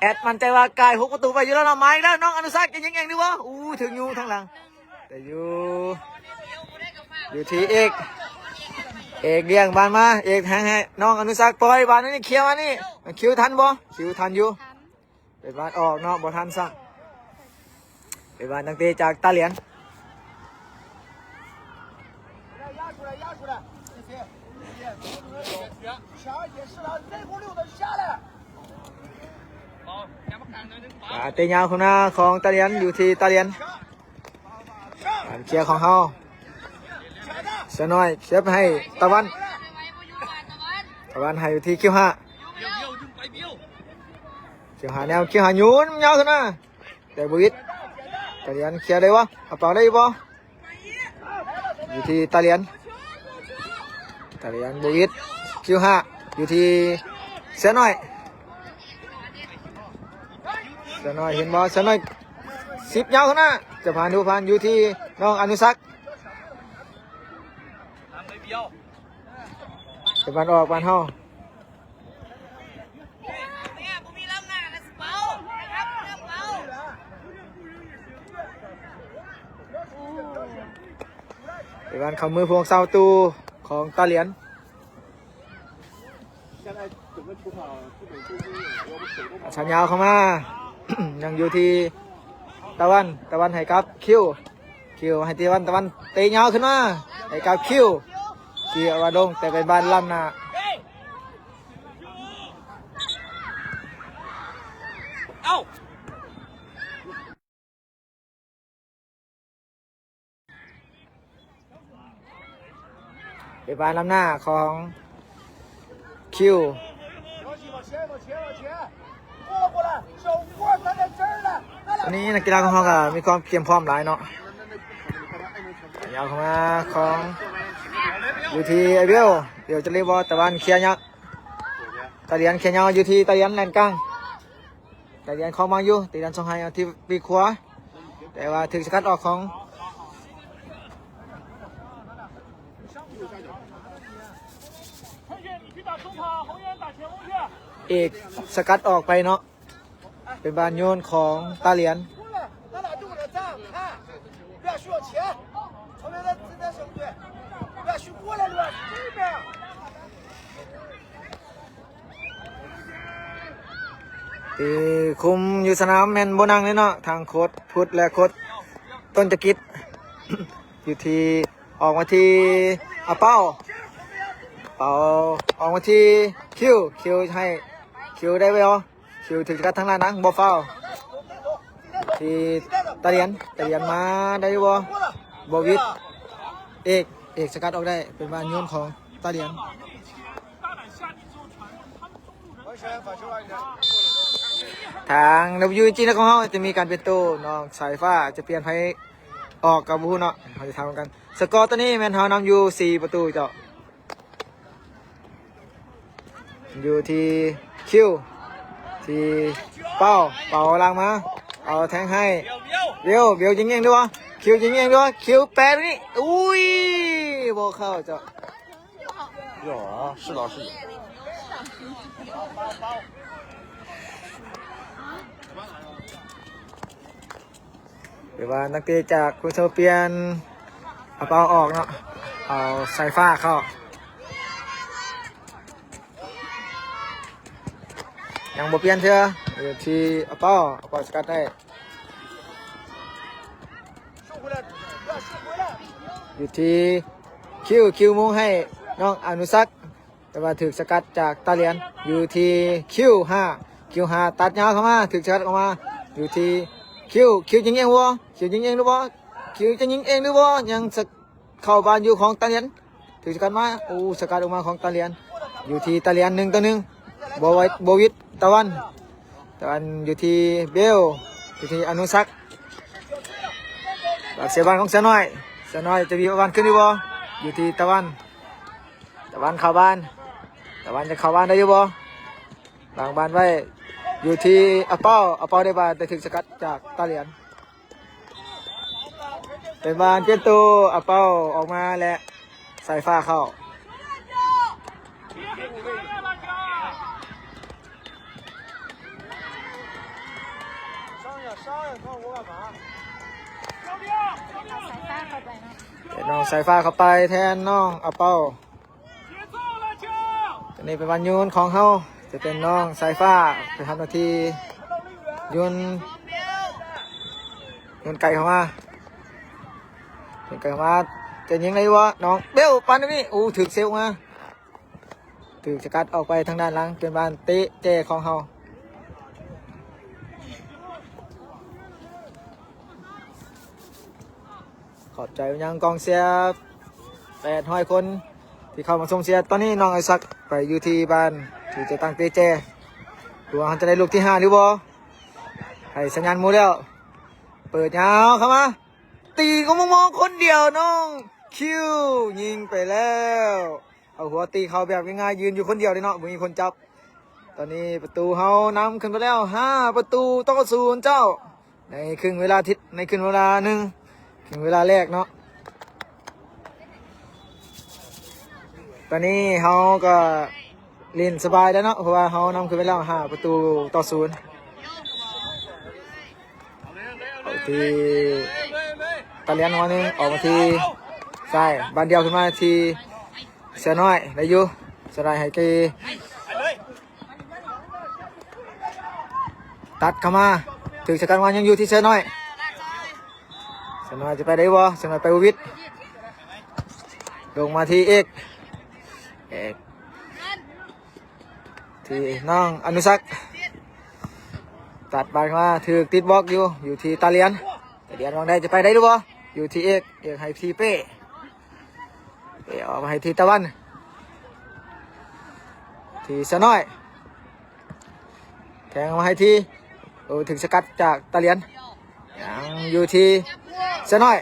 ແອັດໝັ້ນໃຈວ່າກາຍຫົກປະຕູໄປຢູ່ແລ້ວເນາະ. ມາອີກແລ້ວ ນ້ອງອະນຸສັກຈະຍິງເອງຫຼືບໍ່? ອູ້ ຖືກຍູ້ທາງຫຼັງ ແຕ່ຢູ່ ຢູ່ທີ່ເອກ ເອກລ້ຽງບານມາ ເອກແທງໃຫ້ນ້ອງອະນຸສັກ ປ່ອຍບານນີ້ ເຄຍມານີ້ ຄິວທັນບໍ່? ຄິວທັນຢູ່. ເປັນບານອອກເນາະ ບໍ່ທັນຊ້ຳ. ເປັນບານຕັ້ງເຕະຈາກຕາຫຼຽນ. ອາ ເຕະຍາວເຂົ້າໜ້າຂອງຕາຫຼຽນ ຢູ່ທີ່ຕາຫຼຽນ. ການເຄຍຂອງເຮົາ ເສືອນ້ອຍເຄຍໄປໃຫ້ຕາວັນ ຕາວັນໃຫ້ຢູ່ທີ່ຄິວຫ້າ ຄິວຫ້າແນວ ຄິວຫ້າໂຍນຍາວຂຶ້ນມາ ແຕ່ບໍ່ຫວິດ. ຕາຫຼຽນເຄຍໄດ້ບໍ່? ອາເປົາໄດ້ບໍ່? ຢູ່ທີ່ຕາຫຼຽນ ຕາຫຼຽນບໍ່ຫວິດ. ຄິວຫ້າ ຢູ່ທີ່ເສືອນ້ອຍ ເສືອນ້ອຍເຫັນບໍ່? ເສືອນ້ອຍ ສິບຍາວຂ້າງໜ້າ ຈະຜ່ານຫຼືບໍ່ຜ່ານ ຢູ່ທີ່ນ້ອງອະນຸສັກ. ເປັນບານອອກບານເຮົາ. ເປັນບານເຂົ້າມືພວກຊາວຕູຂອງຕາຫຼຽນ. ສັນຍາວເຂົ້າມາ ຍັງຢູ່ທີ່ຕາວັນ ຕາວັນໃຫ້ກັບຄິວ ຄິວໃຫ້ຕາວັນ ຕາວັນເຕະຍາວຂຶ້ນມາໃຫ້ກັບຄິວ ທີ່ເອົາມາລົງ ແຕ່ເປັນບານລ້ຳໜ້າ. ເປັນບານລ້ຳໜ້າຂອງຄິວ. ຕອນນີ້ນັກກິລາຂອງເຮົາກໍມີຄວາມກຽມພ້ອມຫຼາຍເນາະ. ຍາວເຂົ້າມາຂອງ ຢູ່ທີ່ໄອເວວ ເວວຈະເລບອລ ຕາວັນເຄຍຍາວ ຕາຫຼຽນເຄຍຍາວ ຢູ່ທີ່ຕາຫຼຽນແລ່ນກາງ. ຕາຫຼຽນຄອງມາຢູ່ ຕາຫຼຽນສົ່ງໃຫ້ທີ່ປີກຂວາ ແຕ່ວ່າຖືກສະກັດອອກຂອງ ເອກ ສະກັດອອກໄປເນາະ. ເປັນບານໂຍນຂອງຕາຫຼຽນ. ທີ່ຄຸມຢູ່ສະໜາມແມ່ນບໍ່ນັ່ງເລີຍເນາະ ທັງໂຄດພຸດ ແລະ ໂຄດຕົ້ນຈະກິດ. ຢູ່ທີ່ ອອກມາທີ່ອາເປົາ ເປົາ ອອກມາທີ່ຄິວ ຄິວໃຫ້ ຄິວໄດ້ບໍ່? ຄິວຖືກສະກັດທາງດ້ານຫຼັງ ບໍ່ຟາວ. ທີ່ຕາຫຼຽນ ຕາຫຼຽນມາໄດ້ບໍ່? ບໍ່ຫວິດ. ເອກ ເອກສະກັດອອກໄດ້ ເປັນບານໂຍນຂອງຕາຫຼຽນ. ທາງ WEG ຂອງເຮົາຈະມີການປ່ຽນໂຕ ນ້ອງສາຍຟ້າຈະປ່ຽນໃຜອອກກໍບໍ່ຮູ້ເນາະ ເຮົາຈະຖາມນຳກັນ. ສະກໍຕອນນີ້ແມ່ນເຮົານຳຢູ່ສີ່ປະຕູເຈົ້າ. ຢູ່ທີ່ຄິວ ທີ່ເປົາ ເປົາຫຼັງມາ ເປົາແທງໃຫ້ເບວ ເບວຍິງເອງດ້ວຍ ຄິວຍິງເອງດ້ວຍ ຄິວແປດນີ້ ອຸ້ຍ ບໍ່ເຂົ້າເຈົ້າ. 有啊，是的，是的。 ຫຼືວ່ານັກເຕະຈາກຄຸນເຊີປ່ຽນ ອາເປົາອອກເນາະ ເອົາສາຍຟ້າເຂົ້າ. ຍັງບໍ່ປ່ຽນເທື່ອ ຢູ່ທີ່ອາເປົາ ອາເປົາສະກັດໄດ້ ຢູ່ທີ່ຄິວ ຄິວໂມງໃຫ້ ນ້ອງອະນຸສັກ ແຕ່ວ່າຖືກສະກັດຈາກຕາຫຼຽນ ຢູ່ທີ່ຄິວຫ້າ ຄິວຫ້າ ຕັດຍາວເຂົ້າມາ ຖືກສະກັດອອກມາ ຢູ່ທີ່ຄິວ ຄິວຈະຍິງເອງບໍ່? ຄິວຈະຍິງເອງຫຼືບໍ່? ຄິວຈະຍິງເອງຫຼືບໍ່? ຍັງສະ ເຂົ້າບານຢູ່ຂອງຕາຫຼຽນ ຖືກສະກັດມາ ໂອ້ ສະກັດອອກມາຂອງຕາຫຼຽນ ຢູ່ທີ່ຕາຫຼຽນ ໜຶ່ງຕໍ່ໜຶ່ງ ບໍ່ໄວ ບໍ່ຫວິດ ຕາວັນ ຕາວັນ ຢູ່ທີ່ເບວ ຢູ່ທີ່ອະນຸສັກ ບາກເສຍບານຂອງເສືອນ້ອຍ ເສືອນ້ອຍຈະມີບານຄືນຢູ່ບໍ່? ຢູ່ທີ່ຕາວັນ ຕາວັນເຂົ້າບານ ຕາວັນຈະເຂົ້າບານໄດ້ຢູ່ບໍ່? ລ້າງບານໄວ້ ຢູ່ທີ່ອາເປົາ ອາເປົາໄດ້ບານ ແຕ່ຖືກສະກັດຈາກຕາຫຼຽນ. ເປັນບານປ່ຽນໂຕ ອາເປົາອອກມາ ແລະ ສາຍຟ້າເຂົ້າ ເປັນນ້ອງສາຍຟ້າເຂົ້າໄປເນາະ ເປັນນ້ອງສາຍຟ້າເຂົ້າໄປແທນນ້ອງອາເປົາ. ຕົວນີ້ເປັນບານໂຍນຂອງເຮົາ ຈະເປັນນ້ອງສາຍຟ້າໄປຮັບໜ້າທີ່ໂຍນ ໂຍນໄກເຂົ້າມາ ໂຍນໄກເຂົ້າມາ ຈະຍິງໄດ້ບໍ່? ນ້ອງເບວ ປານນີ້ ໂອ້ ຖືກເຊບອອກມາ ຖືກສະກັດອອກໄປທາງດ້ານຫຼັງ ເປັນບານເຕະແຈຂອງເຮົາ. ຂອບໃຈໄປຍັງກອງເຊຍແປດຮ້ອຍຄົນ ທີ່ເຂົ້າມາຊົມເຊຍ. ຕອນນີ້ນ້ອງໄອຊັກໄປຢູ່ທີ່ບ້ານ ທີ່ຈະຕັ້ງເຕະແຈ ບໍ່ວ່າເຮົາຈະໄດ້ລູກທີຫ້າຫຼືບໍ່? ໃຫ້ສັນຍານໝູ່ແລ້ວ ເປີດຍາວເຂົ້າມາ ຕີກໍມາມອງຄົນດຽວ ນ້ອງຄິວຍິງໄປແລ້ວ ເອົາຫົວຕີເຂົ້າແບບງ່າຍໆ ຢືນຢູ່ຄົນດຽວເດ້ເນາະ ບໍ່ມີຄົນຈັບ. ຕອນນີ້ປະຕູເຮົານຳຂຶ້ນໄປແລ້ວ ຫ້າປະຕູຕໍ່ສູນເຈົ້າ ໃນຄຶ່ງເວລາທິດ ໃນຄຶ່ງເວລາໜຶ່ງ ຄຶ່ງເວລາແລກເນາະ. ຕອນນີ້ເຮົາກໍຫຼິ້ນສະບາຍແລ້ວເນາະ ເພາະວ່າເຮົານຳຂຶ້ນໄປແລ້ວ ຫ້າປະຕູຕໍ່ສູນ. ເອົາທີ່ຕາຫຼຽນຫົວໜຶ່ງ ອອກມາທີ່ຊ້າຍ ບານດຽວຂຶ້ນມາທີ່ເສືອນ້ອຍ ໄດ້ຢູ່ ເສືອນ້ອຍໃຫ້ທີ່ ຕັດເຂົ້າມາ ຖືກສະກັດມາ ຍັງຢູ່ທີ່ເສືອນ້ອຍ ເສືອນ້ອຍຈະໄປໄດ້ບໍ່? ເສືອນ້ອຍໄປບໍ່ຫວິດ ລົງມາທີ່ເອກ ເອກ ທີ່ນ້ອງອະນຸສັກ ຕັດບານເຂົ້າມາ ຖືກຕິດບລັອກຢູ່ ຢູ່ທີ່ຕາຫຼຽນ ຕາຫຼຽນວາງໄດ້ ຈະໄປໄດ້ຫຼືບໍ່? ຢູ່ທີ່ເອກ ເອກໃຫ້ທີ່ເປ້ ເປ້ອອກມາໃຫ້ທີ່ຕາວັນ ທີ່ເສືອນ້ອຍ ແທງມາໃຫ້ທີ່ ໂອ້ ຖືກສະກັດຈາກຕາຫຼຽນ ຍັງຢູ່ທີ່ເສືອນ້ອຍ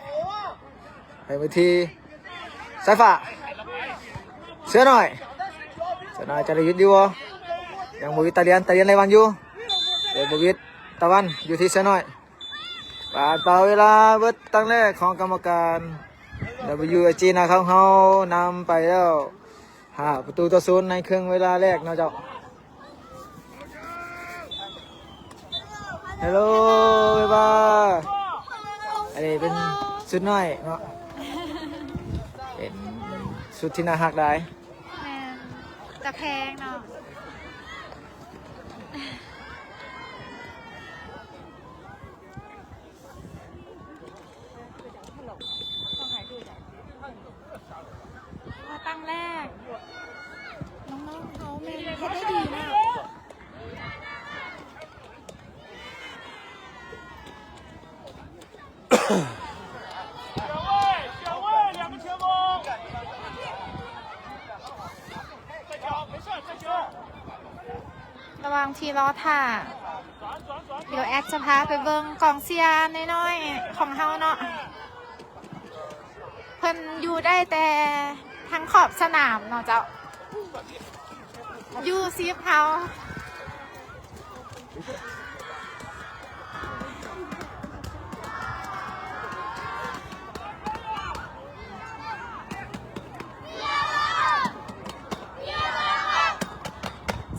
ໃຫ້ມາທີ່ສາຍຟ້າ ເສືອນ້ອຍ ເສືອນ້ອຍຈະໄດ້ຫຍຸດຢູ່ບໍ່? ຍັງບໍ່ຫຍຸດຕາຫຼຽນ ຕາຫຼຽນໄລ່ບານຢູ່ ເດ ບໍ່ຫຍຸດຕາວັນ ຢູ່ທີ່ເສືອນ້ອຍ ບາດເປົ່າເວລາເບິດຕັ້ງແລກຂອງກຳມະການ WSG ນາຄຳເຮົານຳໄປແລ້ວ ຫ້າປະຕູຕໍ່ສູນໃນເຄິ່ງເວລາແລກເນາະເຈົ້າ. ເຮລໂລ ບາຍບາຍ ອັນນີ້ເປັນຊຸດນ້ອຍເນາະ ເປັນຊຸດທີ່ໜ້າຮັກຫຼາຍ ແມ່ນ ຕາແພງເນາະ. ມາຕັ້ງແລກ ນ້ອງໆເຮົາແມ່ນເຮັດໄດ້ດີມາກ. ລະຫວ່າງທີ່ລໍຖ້າ ດຽວແອັດຈະພາໄປເບິ່ງກອງເຊຍນ້ອຍໆຂອງເຮົາເນາະ ເພິ່ນຢູ່ໄດ້ແຕ່ທາງຂອບສະໜາມເນາະເຈົ້າ ຢູ່ສິບເຮົາ.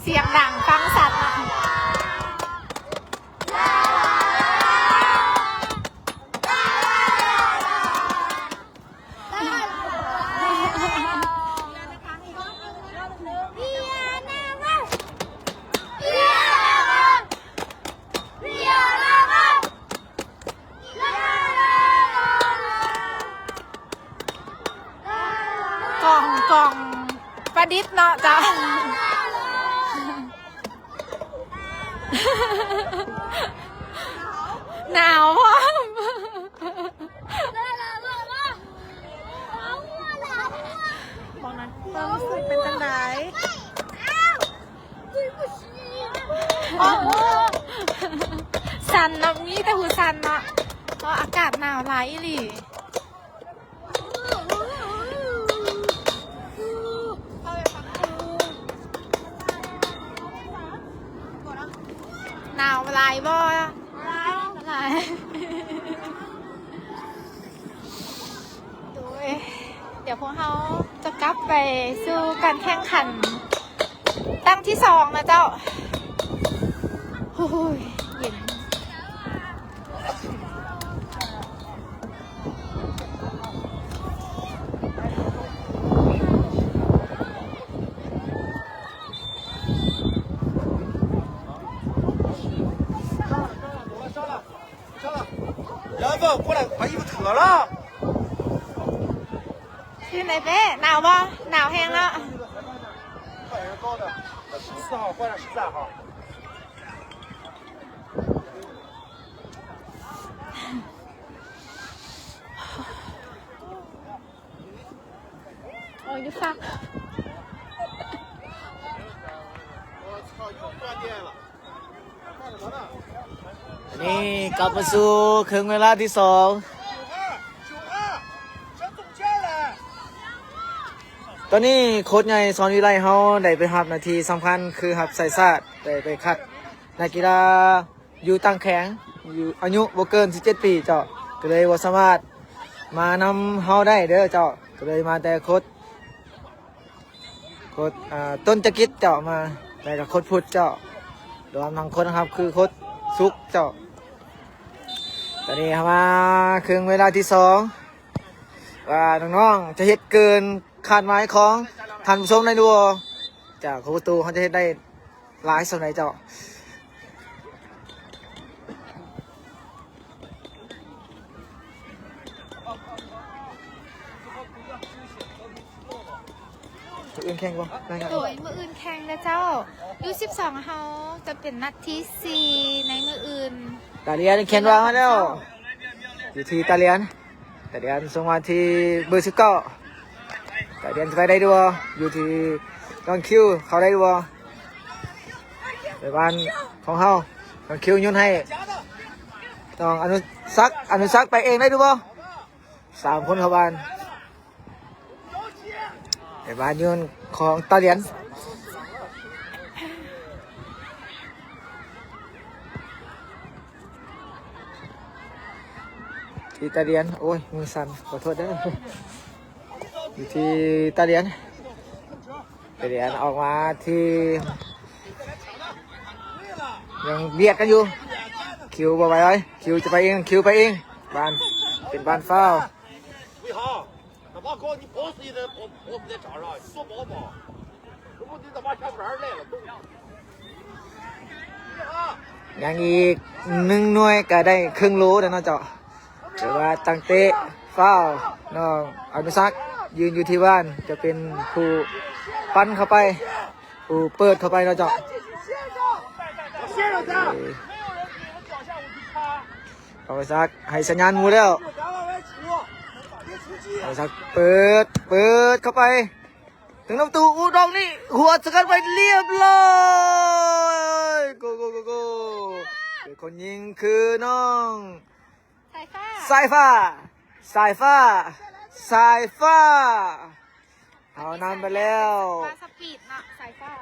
ສຽງດັງຟັງຊັດເນາະ. ກອງ ກອງ ປາດິດເນາະເຈົ້າ. ໜາວພ້ອມ. ຄວາມຮູ້ສຶກເປັນຈັ່ງໃດ? ສັ່ນເນາະ ມີແຕ່ຫູສັ່ນເນາະ ເພາະອາກາດໜາວຫຼາຍອີ່ຫຼີ. ໜາວຫຼາຍບໍ່? ຫຼາຍ. ໂດຍ ດຽວພວກເຮົາຈະກັບໄປສູ່ການແຂ່ງຂັນຄັ້ງທີສອງນະເຈົ້າ. ໂອ້ຍ ເຢັນ. 来吧，过来，把衣服脱了。 ຄືໃນເປ້ ໜາວບໍ່? ໜາວແຮງເນາະ. 换人高的，十四号换上十三号。 ໂອ້ຍ ຢູ່ຝັ່ງ. ນີ້ກັບມາສູ່ເຄິ່ງເວລາທີສອງ. ຕອນນີ້ໂຄດໃຫຍ່ສອນວິໄລເຮົາໄດ້ໄປຮັບໜ້າທີ່ສຳຄັນ ຄືຮັບໃຊ້ຊາດ ໄດ້ໄປຄັດນັກກິລາ ຢູ່ຕ່າງແຂວງ ຢູ່ອາຍຸບໍ່ເກີນສິບເຈັດປີເຈົ້າ ກໍເລີຍບໍ່ສາມາດມານຳເຮົາໄດ້ເດີເຈົ້າ ກໍເລີຍມາແຕ່ໂຄດ ໂຄດ ອ່າ ຕົ້ນຈະກິດເຈົ້າມາ ແລ້ວກໍໂຄດພຸດເຈົ້າ ລວມທັງຄົນຮັບຄືໂຄດສຸກເຈົ້າ. ຕອນນີ້ເຮົາມາເຄິ່ງເວລາທີສອງ ວ່ານ້ອງໆຈະເຮັດເກີນຄາດໝາຍຂອງທ່ານຜູ້ຊົມໄດ້ຫຼືບໍ່ ຈາກໂຄດປະຕູເຮົາຈະເຮັດໄດ້ ຫຼາຍສ່ຳໃດເຈົ້າ? ມື້ອື່ນແຂ່ງບໍ່? ໂດຍ ມື້ອື່ນແຂ່ງເດີເຈົ້າ. ຢູສິບສອງເຮົາຈະເປັນນັດທີສີ່ໃນມື້ອື່ນ. ຕາລຽນແຂນວາງມາແລ້ວ ຢູ່ທີ່ຕາລຽນ. ຕາດຽນສົ່ງມາທີ່ເບີສິບເກົ້າ ຕາດຽນຈະໄປໄດ້ຢູ່ບໍ່? ຢູ່ທີ່ນ້ອງຄິວ ເຂົ້າໄດ້ຢູ່ບໍ່? ໄປບ້ານຂອງເຮົາ ນ້ອງຄິວໂຍນໃຫ້ນ້ອງອະນຸສັກ ອະນຸສັກໄປເອງໄດ້ຢູ່ບໍ່? ສາມຄົນເຂົ້າບ້ານ. ແຕ່ບ້ານຢູ່ຂອງຕາຫຼຽນ ທີ່ຕາຫຼຽນ. ໂອ້ຍ ມືສັ່ນ ຂໍໂທດເດີ. ຢູ່ທີ່ຕາຫຼຽນ ຕາຫຼຽນອອກມາທີ່ ຍັງບຽດກັນຢູ່. ຄິວບໍ່ໄຫວ ຄິວຈະໄປເອງ ຄິວໄປເອງ. ບ້ານ ເປັນບ້ານຟ້າວ. 宝宝，你跑死的，跑，跑不在场上，你做宝宝，我你他妈下边儿来了，都。 ຍັງອີກໜຶ່ງໜ່ວຍກໍໄດ້ເຄິ່ງໂລແລ້ວເນາະເຈົ້າ. ແຕ່ວ່າຕັ້ງແຕ່ຟ້າວ ນ້ອງອະນຸສັກ ຢືນຢູ່ທີ່ບ້ານ ຈະເປັນຜູ້ປັ່ນເຂົ້າໄປ ຜູ້ເປີດເຂົ້າໄປເນາະເຈົ້າ. ອະນຸສັກໃຫ້ສັນຍານໝູ່ແລ້ວ. ອະນຸສັກເປີດ ເປີດເຂົ້າໄປ ເຖິງລຳຕູ ອູດອກນີ້ ຫົວສະກັດໄວ້ລຽບຮ້ອຍ. ໂກ ໂກ ໂກ ໂກ. ເປັນຄົນຍິງຄືນ້ອງ ສາຍຟ້າ ສາຍຟ້າ ສາຍຟ້າ ສາຍຟ້າ. ເຮົານຳໄປແລ້ວ ສະປີດເນາະ ສາຍຟ້າ.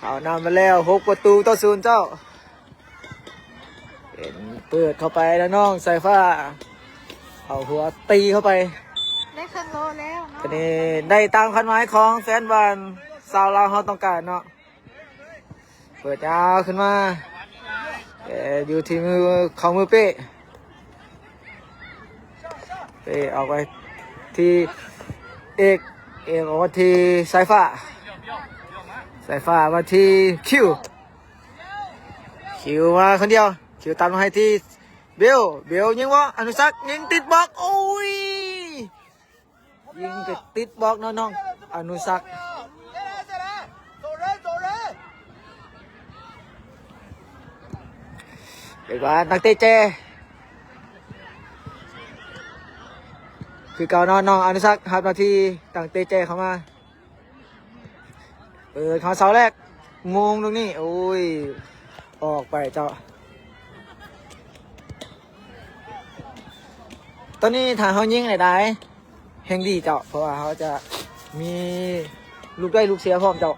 ເຮົານຳໄປແລ້ວ ຫົກປະຕູຕໍ່ສູນເຈົ້າ. ເປັນເປີດເຂົ້າໄປແລ້ວ ນ້ອງສາຍຟ້າ ເອົາຫົວຕີເຂົ້າໄປ ໄດ້ເຄິ່ງໂລແລ້ວເນາະ. ຕອນນີ້ໄດ້ຕາມຄາດໝາຍຂອງແຟນບານຊາວລາວເຮົາຕ້ອງການເນາະ. ເປີດຍາວຂຶ້ນມາ ແຕ່ຢູ່ທີ່ມື ເຂົ້າມືເປ້ ເປ້ອອກໄປທີ່ເອກ ເອກອອກມາທີ່ສາຍຟ້າ ສາຍຟ້າມາທີ່ຄິວ ຄິວມາຄົນດຽວ ຄິວຕັດມາໃຫ້ທີ່ເບວ ເບວຍິງບໍ່? ອະນຸສັກຍິງຕິດບລັອກ ໂອ້ຍ ຍິງໄປຕິດບລັອກເນາະ ນ້ອງອະນຸສັກ. ເປັນວ່ານັກເຕະແຈຄືເກົ່າເນາະ ນ້ອງອະນຸສັກຮັບໜ້າທີ່ຕັ້ງເຕະແຈເຂົ້າມາ ເປີດເຂົ້າເສົາແລກ ໂມງຕຣົງນີ້ ໂອ້ຍ ອອກໄປເຈົ້າ. ຕອນນີ້ຖ້າເຮົາຍິງໄດ້ຫຼາຍ ແຮ່ງດີເຈົ້າ ເພາະວ່າເຮົາຈະມີລູກໄດ້ລູກເສຍພ້ອມເຈົ້າ.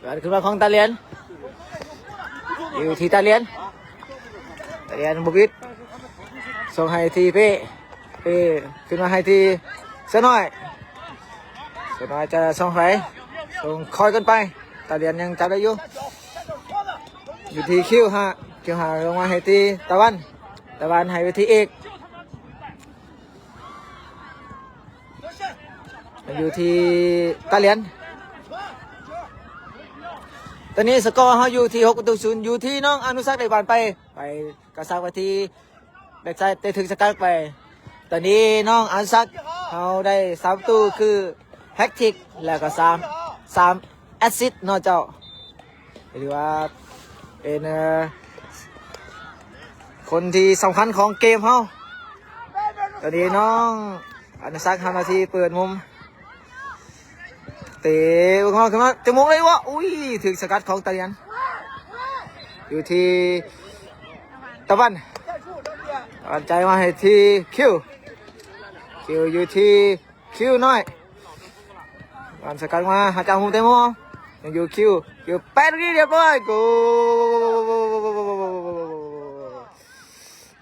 ການຂຶ້ນມາຂອງຕາຫຼຽນ ຢູ່ທີ່ຕາຫຼຽນ ຕາຫຼຽນບໍ່ຜິດ ສົ່ງໃຫ້ທີ່ເປ້ ເປ້ ຂຶ້ນມາໃຫ້ທີ່ເສືອນ້ອຍ ເສືອນ້ອຍຈະສົ່ງໃຜ ສົ່ງຄ່ອຍເກີນໄປ ຕາຫຼຽນຍັງຈັບໄດ້ຢູ່ ຢູ່ທີ່ຄິວຫ້າ ຄິວຫ້າລົງມາໃຫ້ທີ່ຕາວັນ ຕາວັນໃຫ້ໄປທີ່ເອກ ຢູ່ທີ່ຕາຫຼຽນ ຕອນນີ້ສະກໍເຮົາຢູ່ທີ່ຫົກປະຕູສູນ ຢູ່ທີ່ນ້ອງອະນຸສັກໄດ້ບານໄປ ໄປກະຊາກໄປທີ່ແບັກຊ້າຍ ແຕ່ຖືກສະກັດໄປ ຕອນນີ້ນ້ອງອະນຸສັກເຮົາໄດ້ສາມປະຕູ ຄືແຮັດທຣິກ ແລ້ວກໍສາມ ສາມແອັດຊິດເນາະເຈົ້າ. ຖືວ່າເປັນ ເອີ ຄົນທີ່ສຳຄັນຂອງເກມເຮົາ ຕອນນີ້ນ້ອງອະນຸສັກທຳໜ້າທີ່ເປີດມຸມ ເຕະເຂົ້າມາ ຈະມົງໄດ້ບໍ່? ອຸ້ຍ ຖືກສະກັດຂອງຕາຫຼຽນ ຢູ່ທີ່ຕາວັນ ຕາວັນຈ່າຍມາໃຫ້ທີ່ຄິວ ຄິວຢູ່ທີ່ ຄິວນ້ອຍ ບານສະກັດມາຫາຈາງໂຮມເຕະມຸມ ຍັງຢູ່ຄິວ ຄິວແປດ ຕະກີ້ ຮຽບຮ້ອຍ ໂກ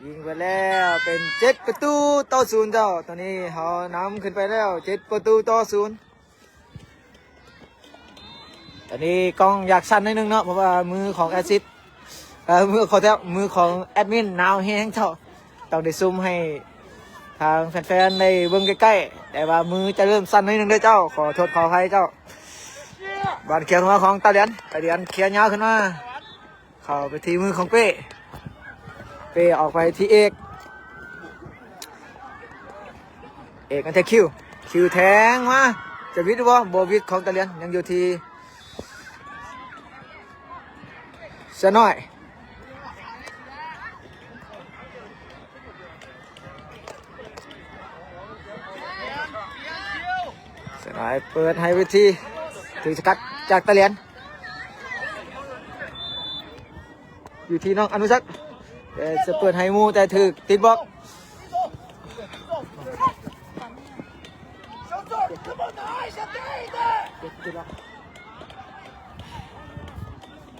ຍິງໄປແລ້ວ ເປັນເຈັດປະຕູຕໍ່ສູນເຈົ້າ. ຕອນນີ້ເຮົານຳຂຶ້ນໄປແລ້ວ ເຈັດປະຕູຕໍ່ສູນ. ຕອນນີ້ກ້ອງຢາກສັ່ນໜ້ອຍໜຶ່ງເນາະ ເພາະວ່າມືຂອງແອັດຊິດ ເອີ ມື ຂໍໂທດ ມືຂອງແອັດມິນໜາວແຮງເຈົ້າ ຕ້ອງໄດ້ຊູມໃຫ້ທາງແຟນໆໄດ້ເບິ່ງໃກ້ໆ ແຕ່ວ່າມືຈະເລີ່ມສັ່ນໜ້ອຍໜຶ່ງເດີເຈົ້າ ຂໍໂທດຂໍອະໄພເຈົ້າ. ບານເຄຍຂຶ້ນມາຂອງຕາຫຼຽນ ຕາຫຼຽນເຄຍຍາວຂຶ້ນມາ ເຂົ້າໄປທີ່ມືຂອງເປ້ ເປ້ອອກໄປທີ່ເອກ ເອກມາທີ່ຄິວ ຄິວແທງມາ ຈະຫວິດຫຼືບໍ່? ບໍ່ຫວິດ ຂອງຕາຫຼຽນ ຍັງຢູ່ທີ່ເສືອນ້ອຍ ເສືອນ້ອຍເປີດໃຫ້ເວທີ ຖືກສະກັດຈາກຕາຫຼຽນ ຢູ່ທີ່ນ້ອງອະນຸສັກ ແຕ່ຈະເປີດໃຫ້ໝູ່ ແຕ່ຖືກຕິດບລັອກ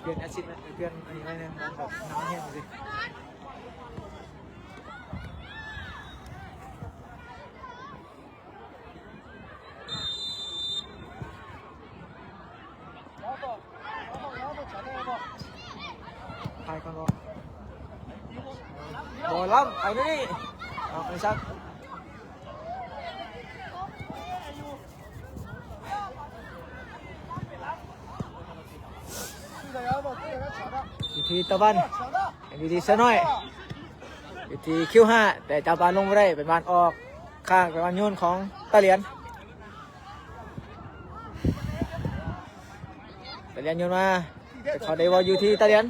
ປ່ຽນແອັດຊິດ ປ່ຽນອັນນີ້ໄວ້ແດ່ ໜາວແຮງຊິ. ໄປກ່ອນບໍ່? ບໍ່ລ້ຳ ໄປນີ້ ເອົາໄປຊັກ ຢູ່ທີ່ຕາວັນ ຢູ່ທີ່ເສືອນ້ອຍ ຢູ່ທີ່ຄິວຫ້າ ແຕ່ຈັບບານລົງບໍ່ໄດ້ ເປັນບານອອກຂ້າງ ເປັນບານໂຍນຂອງຕາຫຼຽນ ຕາຫຼຽນໂຍນມາ ເຂົ້າໄດ້ບໍ່ ຢູ່ທີ່ຕາຫຼຽນ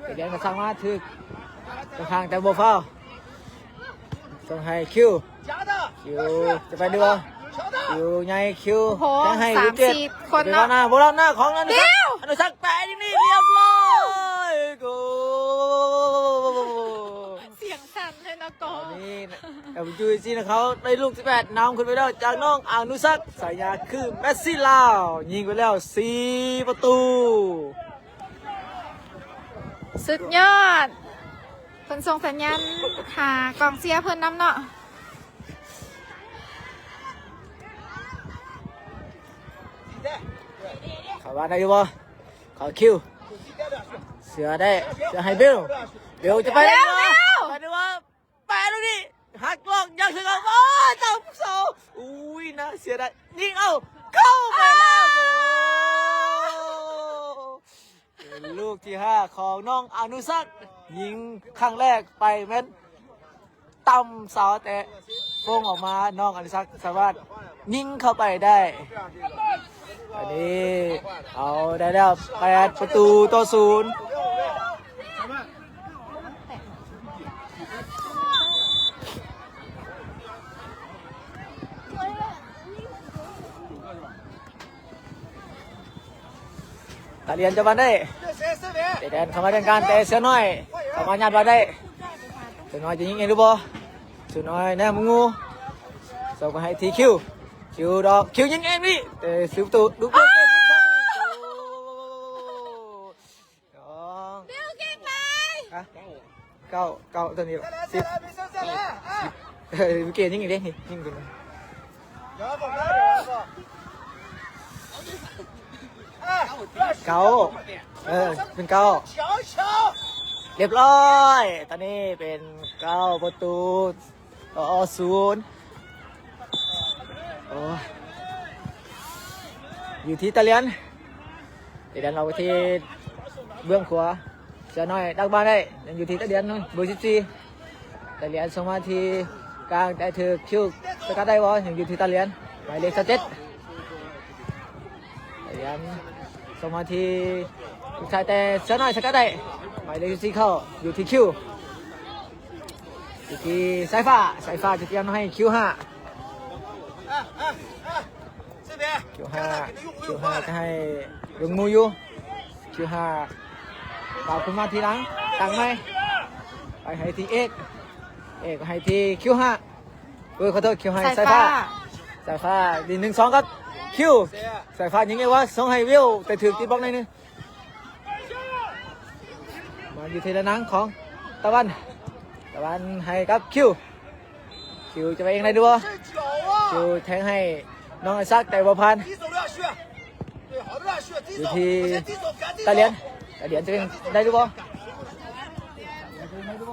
ຕາຫຼຽນກໍສ້າງມາຖືກ ຂ້າງ ແຕ່ບໍ່ຟາວ ສົ່ງໃຫ້ຄິວ ຄິວຈະໄປດີບໍ່? ຄິວໃຫຍ່ ຄິວ ໂອ້ໂຫ ຍັງໃຫ້ ສາມສີ່ຄົນເນາະ ເປັນບານໜ້າ ໂບລານໜ້າຂອງອະນຸສັກ ອະນຸສັກແປະຢູ່ນີ້ ຮຽບຮ້ອຍ ໂກ ສຽງສັ່ນເລີຍເນາະ ຕອນນີ້ ແອບຢູ່ທີ່ເຂົາໄດ້ລູກທີແປດ ນຳຂຶ້ນໄປແລ້ວຈາກນ້ອງອະນຸສັກ ສາຍາຄືແມັດຊີລາວ ຍິງໄປແລ້ວສີ່ປະຕູ ສຸດຍອດ ເພິ່ນສົ່ງສັນຍານຫາກອງເຊຍເພິ່ນນຳເນາະ ເຂົ້າບານໄດ້ຢູ່ບໍ່? ເຂົ້າຄິວ ເສືອໄດ້ ເສືອໃຫ້ເບວ ເບວຈະໄປໄດ້ບໍ່? ໄປໄດ້ບໍ່? ແປະລູກນີ້ ກລັອກຍັງເຖິງ ໂອ້ຍ ຕາມເສົາ ອຸ້ຍ ໜ້າເສຍດາຍ ຍິງ ເອົາ ເຂົ້າໄປແລ້ວ ໂອ້ ເປັນລູກທີຫ້າຂອງນ້ອງອະນຸສັກ ຍິງຄັ້ງແລກໄປແມ່ນ ຕ່ຳເສົາ ແຕ່ໂປ່ງອອກມາ ນ້ອງອະນຸສັກສາມາດຍິງເຂົ້າໄປໄດ້ ອັນນີ້ເອົາໄດ້ແລ້ວ ແປດປະຕູຕໍ່ສູນ ຕາຫຼຽນຈະບານໄດ້ ເຕະແດນເຂົ້າມາເລື່ອງການ ແຕ່ເສືອນ້ອຍເຂົ້າມາຍາດບານໄດ້ ເສືອນ້ອຍຈະຍິງເອງຫຼືບໍ່ ເສືອນ້ອຍແນມງູ ສົ່ງໄປໃຫ້ທີຄິວ ຄິວດອກ ຄິວຍິງເອງນີ້ ແຕ່ເສືອປະຕູ ດູເກມຍິງເຂົ້າ ສອງ ເບວເກັບໄປ ຮະ ເກົ້າ ເກົ້າ ຕົວນີ້ ສິບ ເອີ ເມື່ອກີ້ຍິງອີກເດ້ ຍິງຕົວນັ້ນ ເກົ້າ ເອີ ເປັນເກົ້າ ຮຽບຮ້ອຍ ຕອນນີ້ເປັນເກົ້າປະຕູ ຕໍ່ສູນ ໂອ້ຍ ຢູ່ທີ່ຕາຫຼຽນ ຕາຫຼຽນອອກໄປທີ່ເບື້ອງຂວາ ເສືອນ້ອຍດັກບານໄດ້ ຍັງຢູ່ທີ່ຕາຫຼຽນ ເບີສິບສີ່ ຕາຫຼຽນສົ່ງມາທີ່ກາງ ແຕ່ຖືກຄິວສະກັດໄດ້ບໍ່ ຍັງຢູ່ທີ່ຕາຫຼຽນ ໝາຍເລກຊາວເຈັດ ຕາຫຼຽນສົ່ງມາທີ່ລູກຊາຍ ແຕ່ເສືອນ້ອຍສະກັດໄດ້ ໝາຍເລກສິບສີ່ເຂົ້າ ຢູ່ທີ່ຄິວ ຢູ່ທີ່ສາຍຟ້າ ສາຍຟ້າຈະຕຽມໃຫ້ຄິວຫ້າ ຄິວຫ້າ ຄິວຫ້າຈະໃຫ້ເບິ່ງໝູ່ຢູ່ ຄິວຫ້າ ຕາມຂຶ້ນມາທີຫຼັງ ຕັ້ງໃໝ່ ໄປໃຫ້ທີ່ເອກ ເອກໃຫ້ທີ່ຄິວຫ້າ ເອີ ຂໍໂທດ ຄິວໃຫ້ສາຍຟ້າ ສາຍຟ້າ ສາຍຟ້າ ດີ ໜຶ່ງສອງ ກັບຄິວ ສາຍຟ້າຍິງເອງວ່າ ສົ່ງໃຫ້ວິວ ແຕ່ຖືກຕິດບລັອກໜ້ອຍໜຶ່ງ ມາຢູ່ທີ່ລະນາງຂອງຕາວັນ ຕາວັນໃຫ້ກັບຄິວ ຄິວຈະໄປເອງໄດ້ຫຼືບໍ່ ຄິວແທງໃຫ້ນ້ອງໄອຊັກ ແຕ່ບໍ່ຜ່ານ ຢູ່ທີ່ຕາຫຼຽນ ຕາຫຼຽນຈະເອງໄດ້ຫຼືບໍ່ ໂອ້ຍ ສວຍງາມ ສ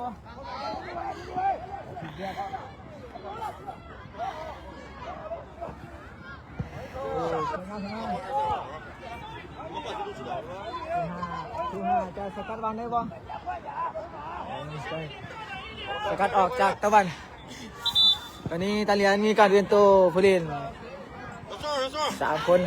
ວຍງາມ ທີຫ້າ ທີຫ້າຈະສະກັດວາງໄດ້ບໍ່ ສະກັດອອກຈາກຕາວັນ ຕອນນີ້ຕາຫຼຽນມີການປ່ຽນໂຕຜູ້ຫຼິ້ນສາມຄົນ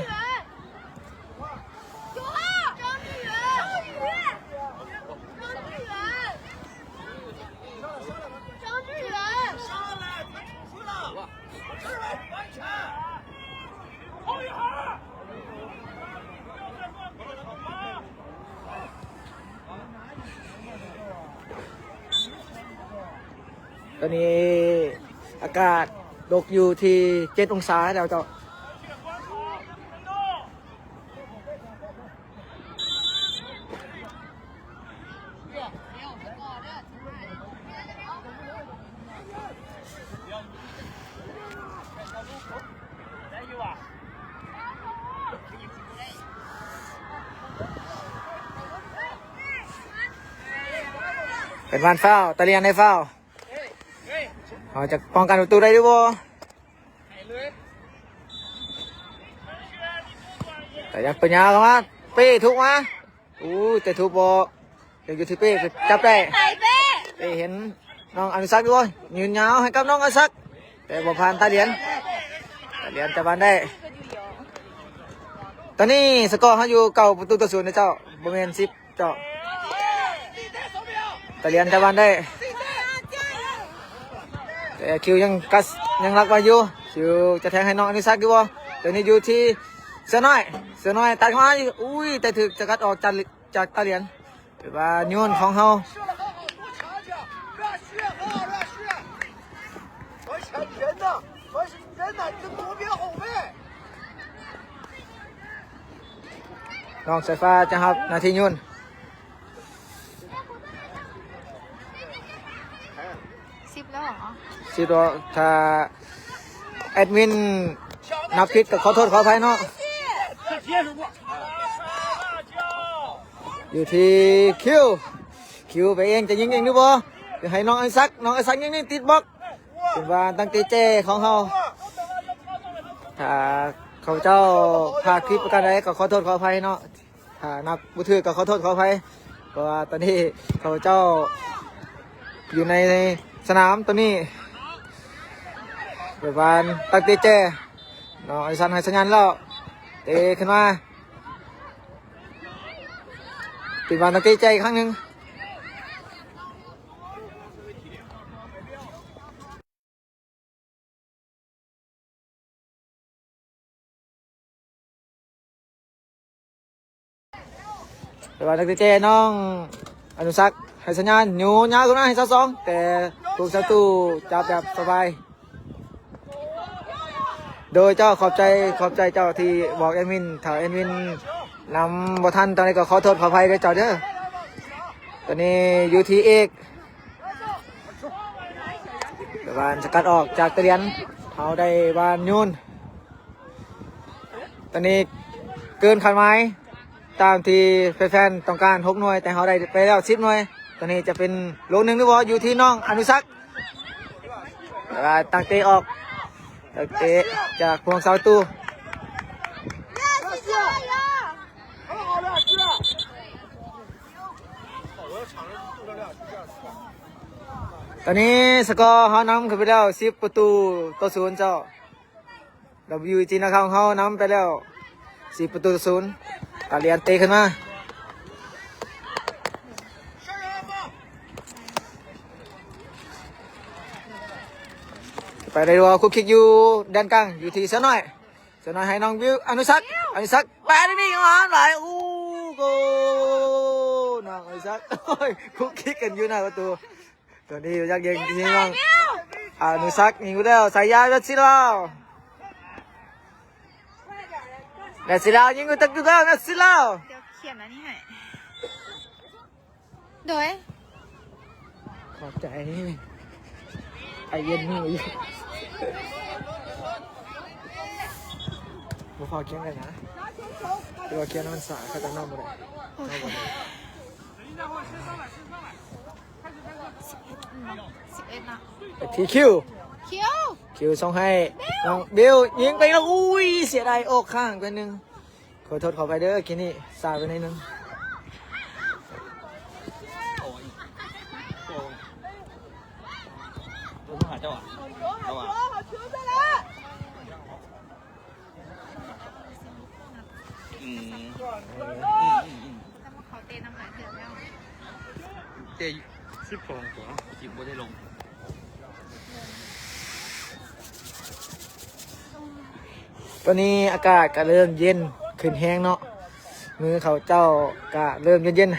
ຕອນນີ້ອາກາດຕົກຢູ່ທີ່ເຈັດອົງສາແລ້ວເຈົ້າ. ເປັນວານຟາວ ຕາຫຼຽນໄດ້ຟາວ ເຮົາຈະປ້ອງກັນປະຕູໄດ້ຫຼືບໍ່? ແຕ່ຍັງເປີດຍາວເຂົ້າມາ ເປ້ທຸກມາ ອູ້ຍ ແຕ່ທຸກບໍ່ ຍັງຢູ່ທີ່ເປ້ ໄປຈັບໄດ້ ໄປເປ້ ເປ້ເຫັນນ້ອງອະນຸສັກຢູ່ ຢືນຍາວໃຫ້ກັບນ້ອງອະນຸສັກ ແຕ່ບໍ່ຜ່ານຕາຫຼຽນ ຕາຫຼຽນຈັບບານໄດ້ ຕອນນີ້ສະກໍເຮົາຢູ່ເກົ້າປະຕູຕໍ່ສູນເດ້ເຈົ້າ ບໍ່ແມ່ນສິບ ເຈົ້າ ຕາຫຼຽນຈັບບານໄດ້ ແຕ່ຄິວຍັງກັດ ຍັງລັກໄວ້ຢູ່ ຄິວຈະແທງໃຫ້ນ້ອງອະນຸສັກຢູ່ບໍ່? ຕົວນີ້ຢູ່ທີ່ເສືອນ້ອຍ ເສືອນ້ອຍຕັດເຂົ້າມາ ອຸ້ຍ ແຕ່ຖືກສະກັດອອກຈາກ ຈາກຕາຫຼຽນ ຖືວ່າໂຍນຂອງເຮົາ ນ້ອງສາຍຟ້າຈະຮັບໜ້າທີ່ໂຍນ ສິບແລ້ວເຫຣອ? ສິບແລ້ວ ຖ້າແອດມິນນັບຜິດກໍຂໍໂທດຂໍອະໄພເນາະ ຢູ່ທີ່ຄິວ ຄິວໄປເອງ ຈະຍິງເອງຫຼືບໍ່ ຫຼືໃຫ້ນ້ອງໄອຊັກ ນ້ອງໄອຊັກຍິງນີ້ຕິດບລັອກ ເປັນວ່າຕັ້ງແຕ່ແຈຂອງເຮົາ ຖ້າເຂົາເຈົ້າພາກຜິດປະການໃດກໍຂໍໂທດຂໍອະໄພເນາະ. ຖ້ານັບບໍ່ຖືກກໍຂໍໂທດຂໍອະໄພ ເພາະວ່າຕອນນີ້ເຂົາເຈົ້າຢູ່ໃນສະໜາມຕອນນີ້. ເປີດບານຕັ້ງແຕ່ແຈ ນ້ອງອະລິສັນໃຫ້ສັນຍານແລ້ວ ເຕະຂຶ້ນມາ ເປັນບານຕັ້ງແຕ່ແຈອີກຄັ້ງໜຶ່ງ. ແຕ່ວ່ານັກເຕະແຈ ນ້ອງອະນຸສັກ ໃຫ້ສັນຍານ ໂຍນຍາວຂຶ້ນມາໃຫ້ຊາວສອງ ແຕ່ຜູ້ສາປະຕູຈັບແບບສະບາຍ. ໂດຍເຈົ້າ ຂອບໃຈ ຂອບໃຈເຈົ້າທີ່ບອກແອດມິນ ຖ້າແອດມິນນຳບໍ່ທັນຕອນນີ້ກໍຂໍໂທດຂໍອະໄພເດີເຈົ້າເດີ. ຕອນນີ້ຢູ່ທີ່ເອກ ບານສະກັດອອກຈາກຕະຫຼຽນ ເຮົາໄດ້ບານໂຍນ ຕອນນີ້ເກີນຄາດໝາຍ ຕາມທີ່ແຟນໆຕ້ອງການ ຫົກໜ່ວຍ ແຕ່ເຮົາໄດ້ໄປແລ້ວສິບໜ່ວຍ. ຕອນນີ້ຈະເປັນໂລໜຶ່ງຫຼືບໍ່ ຢູ່ທີ່ນ້ອງອະນຸສັກ ແຕ່ວ່າຕັ້ງເຕະອອກ ຕັ້ງເຕະຈາກພວງເສົາຕູ. ຕອນນີ້ສະກໍເຮົານຳຂຶ້ນໄປແລ້ວສິບປະຕູຕໍ່ສູນເຈົ້າ. ດັບເບິນຢູອີຈີ ນາຄາຂອງເຮົານຳໄປແລ້ວສີ່ປະຕູຕໍ່ສູນ. ຕາຫຼຽນເຕະຂຶ້ນມາ ໄປໄດ້ບໍ່? ຄຸກຄິກຢູ່ແດນກາງ ຢູ່ທີ່ເສືອນ້ອຍ ເສືອນ້ອຍໃຫ້ນ້ອງບິວ ອະນຸສັກ ອະນຸສັກ ປາດນີ້ຫວານຫຼາຍ ໂອ້ ໂກ ນ້ອງອະນຸສັກ ໂອ້ຍ ຄຸກຄິກກັນຢູ່ໜ້າປະຕູ. ຕອນນີ້ຢາກຍິງທີ່ນ້ອງອະນຸສັກ ຍິງຢູ່ແລ້ວ ສາຍຍາວ ແມັດຊິລາວ ແມັດຊິລາວ ຍິງຢູ່ຕັກຢູ່ແລ້ວ ແມັດຊິລາວ. ດຽວຂຽນອັນນີ້ໃຫ້ ໂດຍ ຂອບໃຈ ໄອເຢັນນີ້ ບໍ່ພໍຂຽນເລີຍນະ ແຕ່ວ່າຂຽນໃຫ້ມັນສາ ເຂົາຈະນຳບໍ່ໄດ້ ໂອເຄ ເອົາບໍ່ໄດ້. ສິບເອັດເນາະ ໄປທີ່ຄິວ ຄິວ ຄິວສົ່ງໃຫ້ນ້ອງບິວ ຍິງໄປແລ້ວ ອຸ້ຍ ເສຍດາຍອອກຂ້າງໄປໜຶ່ງ. ຂໍໂທດຂໍອະໄພເດີ ເກມນີ້ຊ້າໄປໜ້ອຍໜຶ່ງ. ໂອ້ຍ ໂອ້ຍ ໂທດຫາເຈົ້າອະ ເຈົ້າອະ. ອືມ ອືມ ອືມ ອືມ ແຕ່ວ່າເຂົາເຕະນຳຫຼາຍເທື່ອແລ້ວ ເຕະສິບສອງຕົວະ ສິບບໍ່ໄດ້ລົງ. ຕອນນີ້ອາກາດກະເລີ່ມເຢັນຂຶ້ນແຮງເນາະ ມືເຂົາເຈົ້າກະເລີ່ມເຢັນ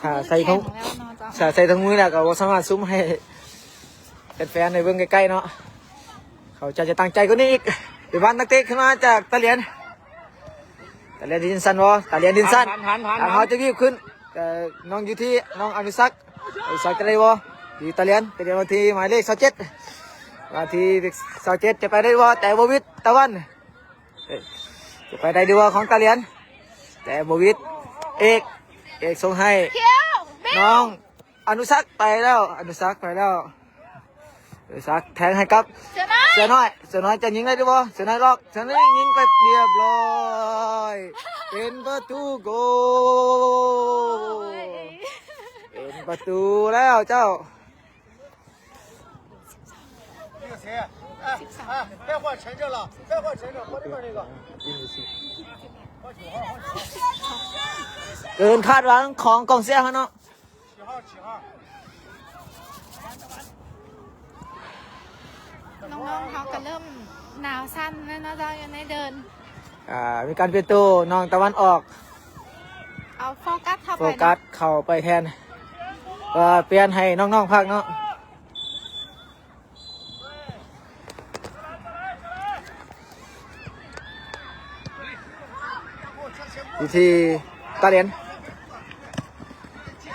ໆ ຖ້າໃສ່ຖົງ ຖ້າໃສ່ຖົງມືແລ້ວກະບໍ່ສາມາດຊູມໃຫ້ແຟນໆໄດ້ເບິ່ງໃກ້ໆເນາະ. ເຂົາເຈົ້າຈະຕັ້ງໃຈກວ່ານີ້ອີກ. ເປັນບານນັກເຕະຂຶ້ນມາຈາກຕາຫຼຽນ ຕາຫຼຽນດິນສັ້ນບໍ່? ຕາຫຼຽນດິນສັ້ນ ທາງເຮົາຈະວຽບຂຶ້ນ ແຕ່ນ້ອງຢູ່ທີ່ນ້ອງອະນຸສັກ ອະນຸສັກຈະໄດ້ບໍ່? ຢູ່ຕາຫຼຽນ ຕາຫຼຽນມາທີ່ໝາຍເລກຊາວເຈັດ ມາທີ່ຊາວເຈັດ ຈະໄປໄດ້ບໍ່? ແຕ່ບໍ່ຫວິດ ຕາວັນ ຈະໄປໄດ້ດີບໍ່ຂອງຕາຫຼຽນ? ແຕ່ບໍ່ຫວິດ ເອກ ເອກສົ່ງໃຫ້ນ້ອງ ອະນຸສັກໄປແລ້ວ ອະນຸສັກໄປແລ້ວ ອະນຸສັກແທງໃຫ້ກັບເສືອນ້ອຍ ເສືອນ້ອຍ ເສືອນ້ອຍຈະຍິງໄດ້ຫຼືບໍ່? ເສືອນ້ອຍລັອກ ເສືອນ້ອຍຍິງໄປຮຽບຮ້ອຍ ເປັນປະຕູໂກ ໂອ້ຍ ເປັນປະຕູແລ້ວເຈົ້າ. 那个谁？哎，哎，别换陈震了，别换陈震，换另外那个。 ເກີນຄາດຫວັງຂອງກອງເຊຍເຮົາເນາະ. ນ້ອງໆເຮົາກະເລີ່ມໜາວສັ່ນແລ້ວເນາະເຈົ້າ ຢູ່ໃນເດີ່ນ ອ່າ ມີການປ່ຽນໂຕ ນ້ອງຕາວັນອອກ ເອົາໂຟກັສເຂົ້າໄປ ໂຟກັສເຂົ້າໄປແທນ ວ່າປ່ຽນໃຫ້ນ້ອງໆພັກເນາະ. ຢູ່ທີ່ຕາຫຼຽນ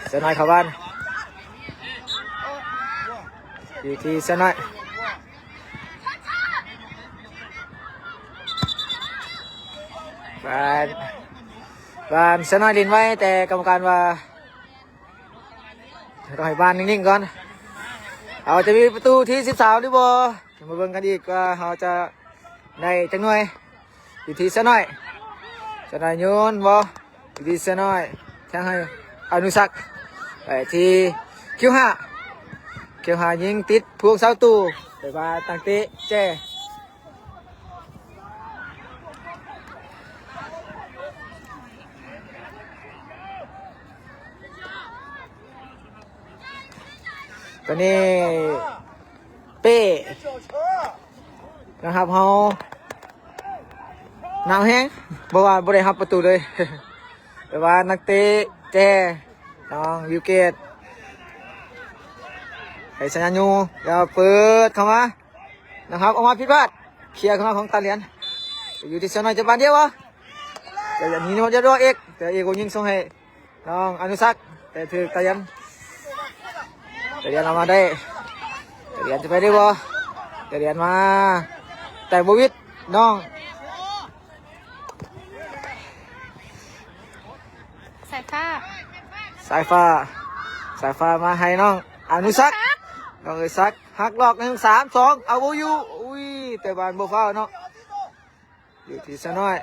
ເສືອນ້ອຍເຂົ້າບ້ານ ຢູ່ທີ່ເສືອນ້ອຍ ບ້ານ ບ້ານເສືອນ້ອຍຫຼິ້ນໄວ ແຕ່ກຳມະການວ່າ ຕ້ອງໃຫ້ບ້ານນິ່ງໆກ່ອນ. ເຮົາຈະມີປະຕູທີສິບສາມຫຼືບໍ່? ມາເບິ່ງກັນອີກວ່າເຮົາຈະໄດ້ຈັກໜ່ວຍ. ຢູ່ທີ່ເສືອນ້ອຍ ເສືອນ້ອຍໂຍນບໍ່? ຢູ່ທີ່ເສືອນ້ອຍ ແທງໃຫ້ອະນຸສັກ ໄປທີ່ຄິວຫ້າ ຄິວຫ້າຍິງຕິດພວງເສົາຕູ ໄປວ່າຕັ້ງເຕະແຈ. ຕອນນີ້ເປ້ນະຄັບ ເຮົາໜາວແຮງ ເພາະວ່າບໍ່ໄດ້ຮັບປະຕູເລີຍ ແຕ່ວ່ານັກເຕະແຈ ນ້ອງວິວເກດ ໃຫ້ສັນຍານຢູ່ ແລ້ວເປີດເຂົ້າມາ ນະຄັບ ອອກມາຜິດພາດ ເຄຍເຂົ້າມາຂອງຕາຫຼຽນ ຢູ່ທີ່ເສືອນ້ອຍຈະບານດຽວບໍ່? ແຕ່ຢ່າງນີ້ນະ ດຽວເອກ ແຕ່ເອກບໍ່ຍິງສົ່ງໃຫ້ນ້ອງອະນຸສັກ ແຕ່ຖືກຕາຫຼຽນ ຕາຫຼຽນເອົາມາໄດ້ ຕາຫຼຽນຈະໄປໄດ້ບໍ່? ຕາຫຼຽນມາ ແຕ່ບໍ່ຫວິດ ນ້ອງ ສາຍຟ້າ ສາຍຟ້າ ສາຍຟ້າມາໃຫ້ນ້ອງອະນຸສັກ ນ້ອງອະນຸສັກ ຫັກຫຼອກ ໜຶ່ງ ສາມ ສອງ ເອົາບໍ່ຢູ່ ອຸ້ຍ ແຕ່ບ້ານບໍ່ຟາວເນາະ ຢູ່ທີ່ເສືອນ້ອຍ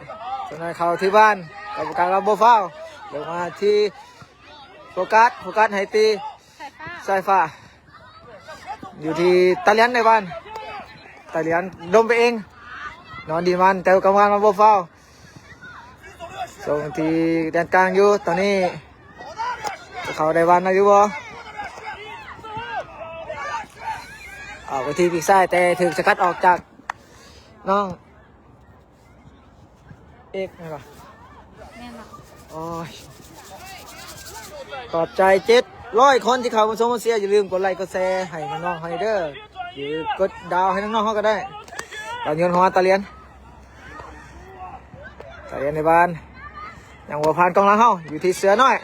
ເສືອນ້ອຍເຂົ້າທີ່ບ້ານ ກຳມະການວ່າບໍ່ຟາວ ລົງມາທີ່ໂຟກັສ ໂຟກັສໃຫ້ຕີ ສາຍຟ້າ ສາຍຟ້າ ຢູ່ທີ່ຕາຫຼຽນໃນບ້ານ ຕາຫຼຽນດົມໄປເອງ ນອນດີນບ້ານ ແຕ່ກຳມະການວ່າບໍ່ຟາວ ສົ່ງທີ່ແດນກາງຢູ່ ຕອນນີ້ ເຂົາໄດ້ວັນໄດ້ຢູ່ບໍ່? ອອກໄປທີ່ປີກຊ້າຍ ແຕ່ຖືກສະກັດອອກຈາກນ້ອງເອກແມ່ນບໍ່? ແມ່ນລະ ໂອ້ຍ ຂອບໃຈເຈັດຮ້ອຍຄົນທີ່ເຂົ້າມາຊົມມາເຊຍ ຢ່າລືມກົດໄລກົດແຊໃຫ້ນ້ອງໆເຮົາເດີ ຫຼືກົດດາວໃຫ້ນ້ອງໆເຮົາກໍໄດ້ ຕາຫຼຽນເຂົ້າມາ ຕາຫຼຽນ ຕາຫຼຽນໃນບ້ານ ຍັງບໍ່ຜ່ານກອງຫຼັງເຮົາ ຢູ່ທີ່ເສືອນ້ອຍ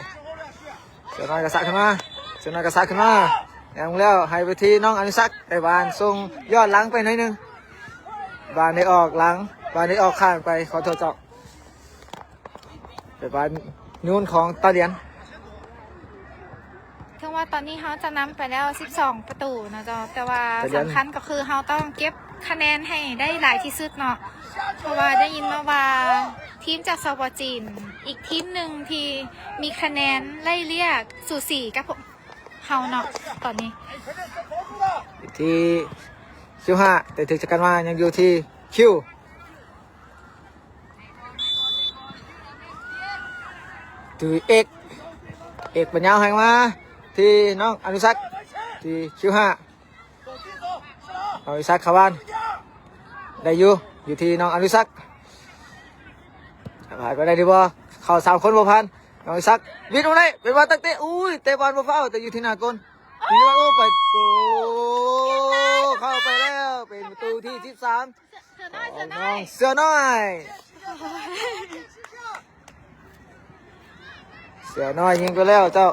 ເສືອນ້ອຍກະສາດຂຶ້ນມາ ເສືອນ້ອຍກະສາດຂຶ້ນມາ ແນມແລ້ວໃຫ້ໄປທີ່ນ້ອງອະນຸສັກ ໄປບ້ານສົ່ງຍ້ອນຫຼັງໄປໜ້ອຍໜຶ່ງ ບ້ານໄດ້ອອກຫຼັງ ບ້ານໄດ້ອອກຂ້າງໄປ ຂໍໂທດເຈົ້າ ໄປບ້ານໂຍນຂອງຕາຫຼຽນ. ເຖິງວ່າຕອນນີ້ເຮົາຈະນຳໄປແລ້ວສິບສອງປະຕູເນາະເຈົ້າ ແຕ່ວ່າສຳຄັນກໍຄືເຮົາຕ້ອງເກັບຄະແນນໃຫ້ໄດ້ຫຼາຍທີ່ສຸດເນາະ ເພາະວ່າໄດ້ຍິນມາວ່າທີມຈາກ ສປ ຈີນ ອີກທີມໜຶ່ງທີ່ມີຄະແນນໄລ່ເລ່ຍສູສີກັບພວກເຮົາເນາະ ຕອນນີ້ ທີ່ຄິວຫ້າ ແຕ່ຖືກສະກັດມາ ຍັງຢູ່ທີ່ຄິວ ທີ່ເອກ ເອກປັນຍາວໃຫ້ມາທີ່ນ້ອງອະນຸສັກ ທີ່ຄິວຫ້າ ອະນຸສັກເຂົ້າບ້ານ ໄດ້ຢູ່ ຢູ່ທີ່ນ້ອງອະນຸສັກ ຜ່ານໄປໄດ້ຫຼືບໍ່? ເຂົ້າສາມຄົນບໍ່ຜ່ານ ນ້ອງອະນຸສັກ ວິດອອກໄດ້ ເປັນວ່າຕັ້ງເຕະ ອຸ້ຍ ເຕະບອນບໍ່ຟາວ ແຕ່ຢູ່ທີ່ໜ້າກົນ ຍິງວ່າ ໂອ້ ໄປ ໂກ ເຂົ້າໄປແລ້ວ ເປັນປະຕູທີສິບສາມ ຂອງນ້ອງເສືອນ້ອຍ ເສືອນ້ອຍຍິງໄປແລ້ວເຈົ້າ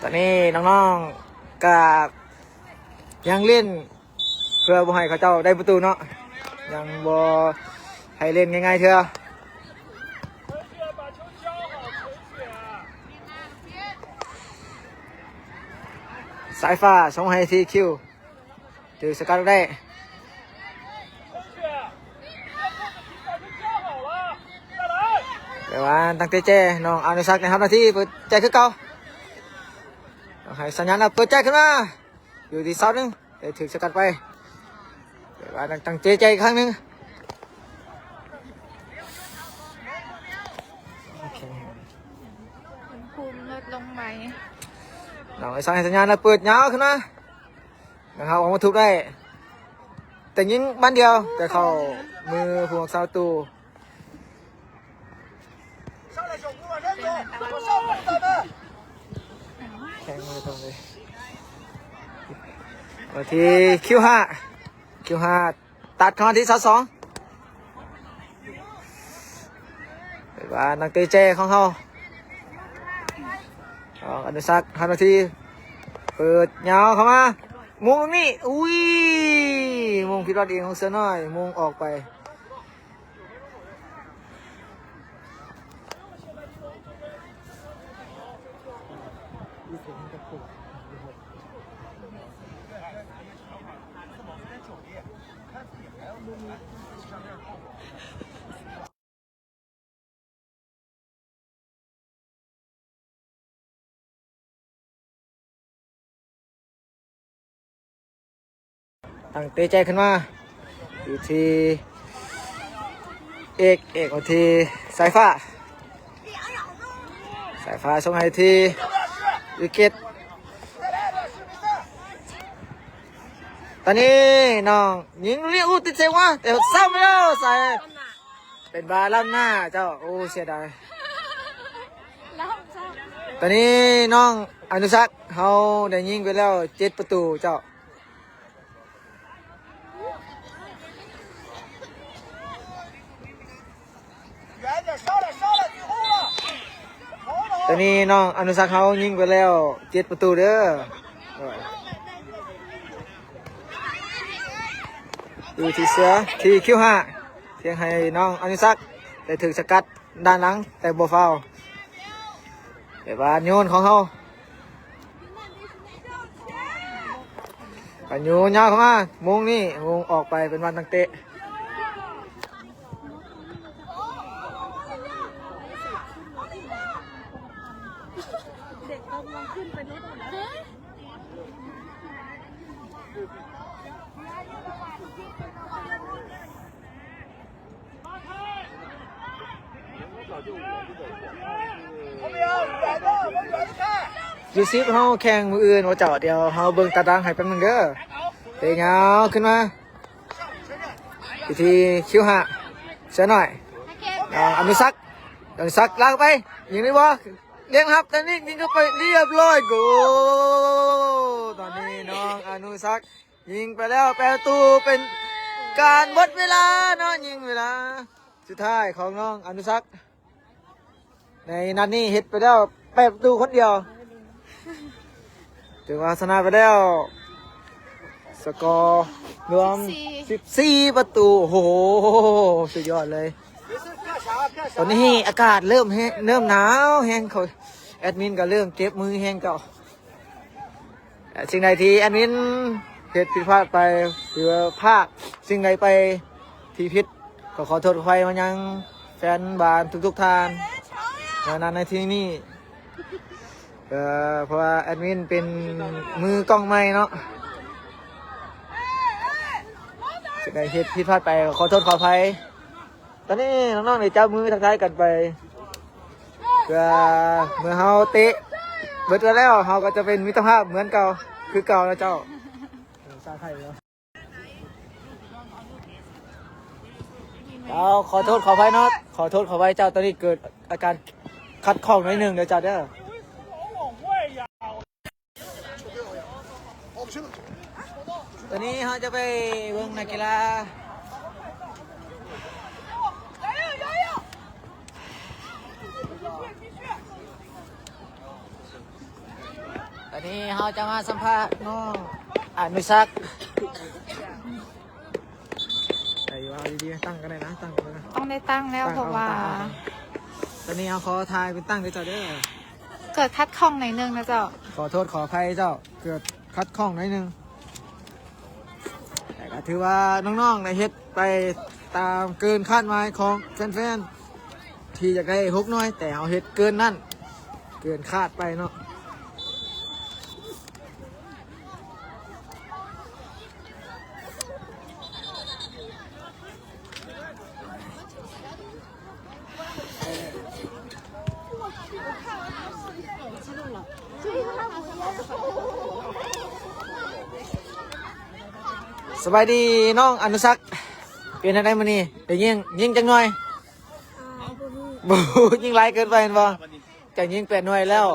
ຕອນນີ້ນ້ອງໆກະຍັງຫຼິ້ນ ເພື່ອບໍ່ໃຫ້ເຂົາເຈົ້າໄດ້ປະຕູເນາະ ຍັງບໍ່ໃຫ້ຫຼິ້ນງ່າຍໆເທື່ອ ສາຍຟ້າສົ່ງໃຫ້ທີຄິວ ຖືກສະກັດໄດ້ ແຕ່ວ່າຕັ້ງແຕ່ແຈ ນ້ອງອະນຸສັກໄດ້ຮັບໜ້າທີ່ເປີດແຈຄືເກົ່າ ໃຫ້ສັນຍານເປີດແຈຂຶ້ນມາ ຢູ່ທີ່ເສົາໜຶ່ງ ແຕ່ຖືກສະກັດໄປ ແຕ່ວ່າຕັ້ງເຈໃຈອີກຄັ້ງໜຶ່ງ ອຸນຫະພູມລົດລົງໄວ ເອົາໃຫ້ສັນຍານເປີດຍາວຂຶ້ນມາ ນະຄັບ ອອກມາທຸບໄດ້ ແຕ່ຍິງບານດຽວ ແຕ່ເຂົ້າມືຜູ້ຮັກສາປະຕູ ແຂງມືຕົງເລີຍ ມາທີ່ຄິວຫ້າ ຄິວຫ້າ ຕັດເຂົ້າມາທີ່ຊາວສອງ ເປັນວ່ານັກເຕະແຈຂອງເຮົາ ອະນຸສັກ ຮັບໜ້າທີ່ ເປີດຍາວເຂົ້າມາ ມຸງນີ້ ອຸ້ຍ ມຸງຜິດວັດເອງຂອງເສືອນ້ອຍ ມຸງອອກໄປ. ເຕະໃຈຂຶ້ນມາ ຢູ່ທີ່ເອກ ເອກມາທີ່ສາຍຟ້າ ສາຍຟ້າສົ່ງໃຫ້ທີ່ວິກິດ ຕອນນີ້ນ້ອງຍິງເລຍ ອຸ ຕິດເຊວະ ແຕ່ຊ້ຳແລ້ວ ໃສ່ ເປັນບາລ້ຳໜ້າເຈົ້າ. ໂອ້ ເສຍດາຍ. ຕອນນີ້ນ້ອງອະນຸສັກເຮົາໄດ້ຍິງໄປແລ້ວເຈັດປະຕູເຈົ້າ. ຕອນນີ້ນ້ອງອະນຸສັກເຮົາຍິງໄປແລ້ວເຈັດປະຕູເດີ. ຢູ່ທີ່ເສືອ ທີ່ຄິວຫ້າ ພຽງໃຫ້ນ້ອງອະນຸສັກໄດ້ຖືກສະກັດດ້ານຫຼັງ ແຕ່ບໍ່ຟາວ. ແບບວ່າໂຍນຂອງເຮົາ ກະໂຍນຍາວເຂົ້າມາ ໂມງນີ້ ໂມງອອກໄປເປັນວັນນັກເຕະ. ຢູສິບເຮົາແຂ່ງມື້ອື່ນວ່າເຈົ້າ. ດຽວເຮົາເບິ່ງຕາຕາງໃຫ້ແປັບໜຶ່ງເດີ. ເຕະຍາວຂຶ້ນມາ ຢູ່ທີ່ຄິວຫ້າ ເສືອນ້ອຍ ອາ ອະນຸສັກ ອະນຸສັກລາກໄປ ຍິງໄດ້ບໍ່? ລຽນຮັບ ຕອນນີ້ຍິງເຂົ້າໄປຮຽບຮ້ອຍ ໂກ! ຕອນນີ້ນ້ອງອະນຸສັກຍິງໄປແລ້ວແປດປະຕູ ເປັນການໝົດເວລາເນາະ ຍິງເວລາສຸດທ້າຍຂອງນ້ອງອະນຸສັກ. ໃນນັດນີ້ເຮັດໄປແລ້ວແປດປະຕູຄົນດຽວ ຖືວ່າຊະນະໄປແລ້ວ ສະກໍລວມສິບສີ່ປະຕູ. ໂອ້ໂຫ ສຸດຍອດເລີຍ. ຕອນນີ້ອາກາດເລີ່ມແຮງ ເລີ່ມໜາວແຮງ ເຂົາ ແອດມິນກໍເລີ່ມເຈັບມືແຮງເຈົ້າ. ແລະ ສິ່ງໃດທີ່ແອດມິນເຮັດຜິດພາດໄປ ຫຼືວ່າພາກສິ່ງໃດໄປທີ່ຜິດ ກໍຂໍໂທດຂໍອະໄພມາຍັງແຟນບານທຸກໆທ່ານ ໃນນັ້ນໃນທີ່ນີ້ ເອີ ເພາະວ່າແອດມິນເປັນມືກ້ອງໃໝ່ເນາະ ຊິໄດ້ເຮັດຜິດພາດໄປ ຂໍໂທດຂໍອະໄພ. ຕອນນີ້ນ້ອງໆໄດ້ຈັບມືທັກທາຍກັນໄປ ເພື່ອເມື່ອເຮົາເຕະເບິດແລ້ວ ເຮົາກໍຈະເປັນມິດຕະພາບເໝືອນເກົ່າ ຄືເກົ່ານະເຈົ້າ. ເຈົ້າ ຂໍໂທດຂໍອະໄພເນາະ ຂໍໂທດຂໍອະໄພເຈົ້າ. ຕອນນີ້ເກີດອາການຂັດຂ້ອງໜ້ອຍໜຶ່ງເດີເຈົ້າເດີ. ຕອນນີ້ເຮົາຈະໄປເບິ່ງນັກກິລາ ຕອນນີ້ເຮົາຈະມາສຳພາດນ້ອງອະນຸສັກ. ໄດ້ຢູ່ ເອົາດີໆ ຕັ້ງກັນໄດ້ນະ ຕັ້ງກັນໄດ້ນະ ຕ້ອງໄດ້ຕັ້ງແລ້ວ ເພາະວ່າ ຕອນນີ້ເຮົາຂໍຖ່າຍເປັນຕັ້ງເດີເຈົ້າເດີ. ເກີດຂັດຂ້ອງໜ້ອຍໜຶ່ງນະເຈົ້າ ຂໍໂທດຂໍອະໄພເຈົ້າ ເກີດຂັດຂ້ອງໜ້ອຍໜຶ່ງ ແຕ່ກໍຖືວ່ານ້ອງໆໄດ້ເຮັດໄປຕາມເກີນຄາດໝາຍຂອງແຟນໆ ທີ່ຢາກໄດ້ຫົກໜ່ວຍ ແຕ່ເຮົາເຮັດເກີນນັ້ນ ເກີນຄາດໄປເນາະ. ສະບາຍດີນ້ອງອະນຸສັກ ເປັນຈັ່ງໃດມື້ນີ້ ໄດ້ຍິງ ຍິງຈັກໜ່ວຍ? ບໍ່ຮູ້ ຍິງຫຼາຍເກີນໄປແມ່ນບໍ່? ເຈົ້າຍິງແປດໜ່ວຍແລ້ວ.